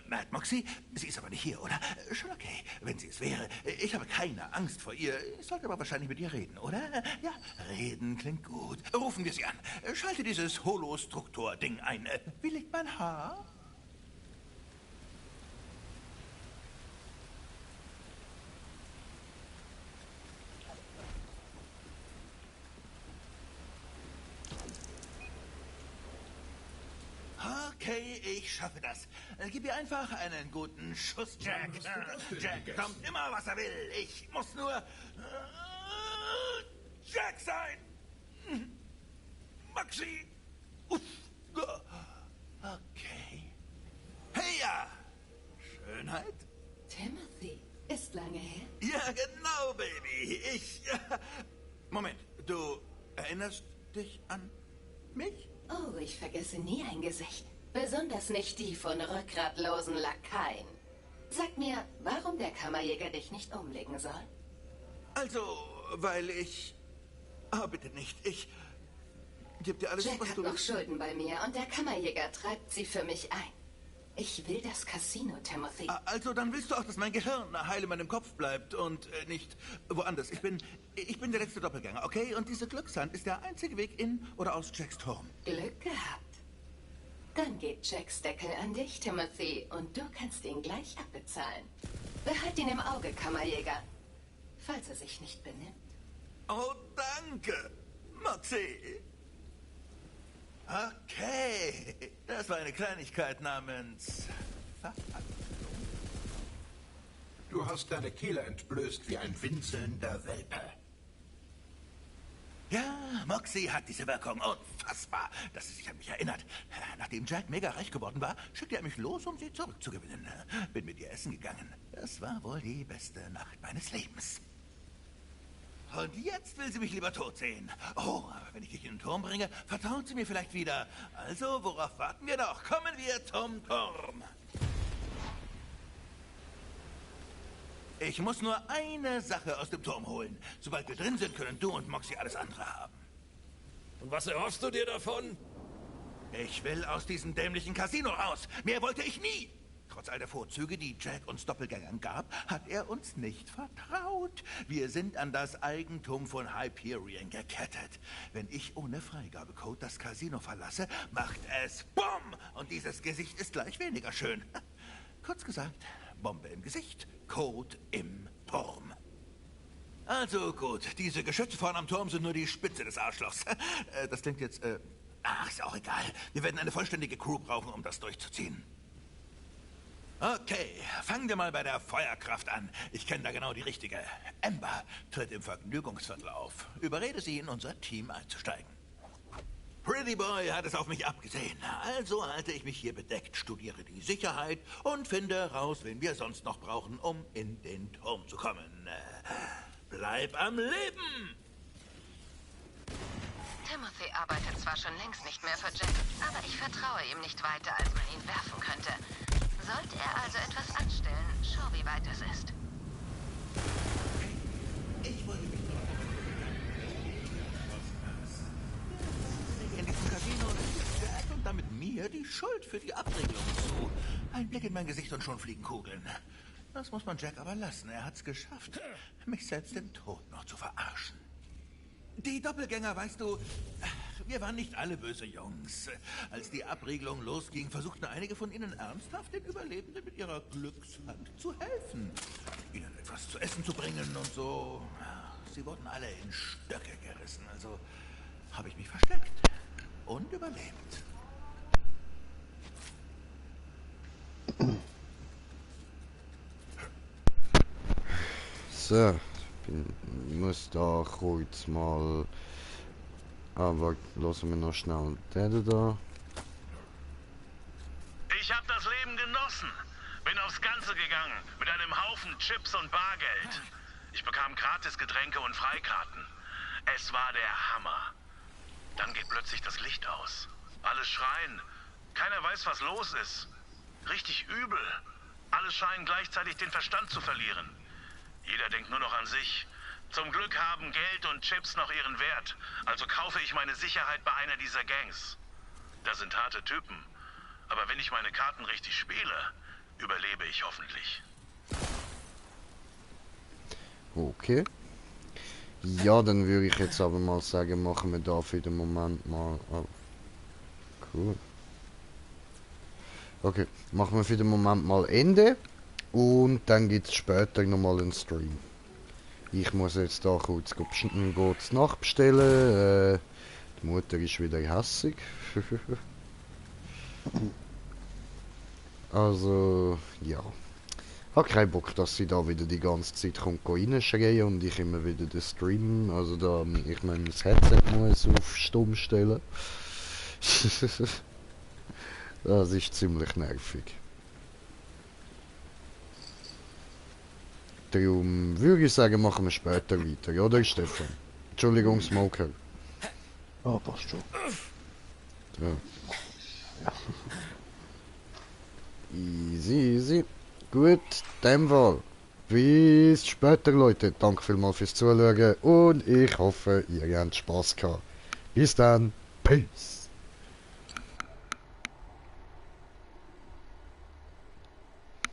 Mad Moxie? Sie ist aber nicht hier, oder? Schon okay, wenn sie es wäre. Ich habe keine Angst vor ihr. Ich sollte aber wahrscheinlich mit ihr reden, oder? Ja, reden klingt gut. Rufen wir sie an. Schalte dieses Holostruktor-Ding ein. Wie liegt mein Haar? Okay, ich schaffe das. Gib ihr einfach einen guten Schuss, Jack. Jack kommt immer, was er will. Ich muss nur Jack sein. Maxi. Uff. Okay. Hey, ja. Schönheit? Timothy, ist lange her? Ja, genau, Baby. Moment, du erinnerst dich an mich? Oh, ich vergesse nie ein Gesicht. Besonders nicht die von rückgratlosen Lakaien. Sag mir, warum der Kammerjäger dich nicht umlegen soll? Also, weil ich... Ah, bitte nicht. Ich geb dir alles, Jack was hat du... noch Schulden bei mir und der Kammerjäger treibt sie für mich ein. Ich will das Casino, Timothy. Also, dann willst du auch, dass mein Gehirn heil in meinem Kopf bleibt und nicht woanders. Ich bin der letzte Doppelgänger, okay? Und diese Glückshand ist der einzige Weg in oder aus Jacks Turm. Glück gehabt. Dann geht Jacks Deckel an dich, Timothy, und du kannst ihn gleich abbezahlen. Behalt ihn im Auge, Kammerjäger, falls er sich nicht benimmt. Oh, danke, Moxie. Okay, das war eine Kleinigkeit namens... Du hast deine Kehle entblößt wie ein winselnder Welpe. Ja, Moxie hat diese Wirkung. Unfassbar, dass sie sich an mich erinnert. Nachdem Jack mega reich geworden war, schickte er mich los, um sie zurückzugewinnen. Bin mit ihr essen gegangen. Das war wohl die beste Nacht meines Lebens. Und jetzt will sie mich lieber tot sehen. Oh, aber wenn ich dich in den Turm bringe, vertraut sie mir vielleicht wieder. Also, worauf warten wir noch? Kommen wir zum Turm. Ich muss nur eine Sache aus dem Turm holen. Sobald wir drin sind, können du und Moxie alles andere haben. Und was erhoffst du dir davon? Ich will aus diesem dämlichen Casino raus. Mehr wollte ich nie. Trotz all der Vorzüge, die Jack uns Doppelgängern gab, hat er uns nicht vertraut. Wir sind an das Eigentum von Hyperion gekettet. Wenn ich ohne Freigabecode das Casino verlasse, macht es BOM! Und dieses Gesicht ist gleich weniger schön. Kurz gesagt, Bombe im Gesicht, Code im Turm. Also gut, diese Geschütze vorne am Turm sind nur die Spitze des Arschlochs. Das klingt jetzt, ach, ist auch egal. Wir werden eine vollständige Crew brauchen, um das durchzuziehen. Okay, fangen wir mal bei der Feuerkraft an. Ich kenne da genau die richtige. Amber tritt im Vergnügungsviertel auf. Überrede sie, in unser Team einzusteigen. Pretty Boy hat es auf mich abgesehen. Also halte ich mich hier bedeckt, studiere die Sicherheit und finde raus, wen wir sonst noch brauchen, um in den Turm zu kommen. Bleib am Leben! Timothy arbeitet zwar schon längst nicht mehr für Jack, aber ich vertraue ihm nicht weiter, als man ihn werfen könnte. Sollte er also etwas anstellen, schau, wie weit es ist. Ich wollte mich doch in diesem Casino Jack und damit mir die Schuld für die Abregelung zu. Ein Blick in mein Gesicht und schon fliegen Kugeln. Das muss man Jack aber lassen. Er hat's geschafft, mich selbst im Tod noch zu verarschen. Die Doppelgänger, weißt du, wir waren nicht alle böse Jungs. Als die Abriegelung losging, versuchten einige von ihnen ernsthaft den Überlebenden mit ihrer Glückshand zu helfen. Ihnen etwas zu essen zu bringen und so. Sie wurden alle in Stöcke gerissen, also habe ich mich versteckt und überlebt. So, ich muss da kurz mal... Aber lassen wir noch schnell den da. Ich habe das Leben genossen. Bin aufs Ganze gegangen, mit einem Haufen Chips und Bargeld. Ich bekam gratis Getränke und Freikarten. Es war der Hammer. Dann geht plötzlich das Licht aus. Alle schreien. Keiner weiß, was los ist. Richtig übel. Alle scheinen gleichzeitig den Verstand zu verlieren. Jeder denkt nur noch an sich. Zum Glück haben Geld und Chips noch ihren Wert. Also kaufe ich meine Sicherheit bei einer dieser Gangs. Das sind harte Typen. Aber wenn ich meine Karten richtig spiele, überlebe ich hoffentlich. Okay. Ja, dann würde ich jetzt aber mal sagen, machen wir da für den Moment mal... Oh. Cool. Okay, machen wir für den Moment mal Ende. Und dann gibt es später nochmal einen Stream. Ich muss jetzt da kurz nachbestellen. Die Mutter ist wieder hässig. Also, ja. Ich habe keinen Bock, dass sie da wieder die ganze Zeit reinschreien und ich immer wieder den Stream, also da, ich meine, das Headset muss auf stumm stellen. Das ist ziemlich nervig. Darum würde ich sagen, machen wir später weiter, oder Stefan? Entschuldigung, Smoker. Ah, passt schon. Ja. Easy, easy. Gut, in dem Fall. Bis später, Leute. Danke vielmals fürs Zuschauen und ich hoffe, ihr habt Spaß gehabt. Bis dann. Peace.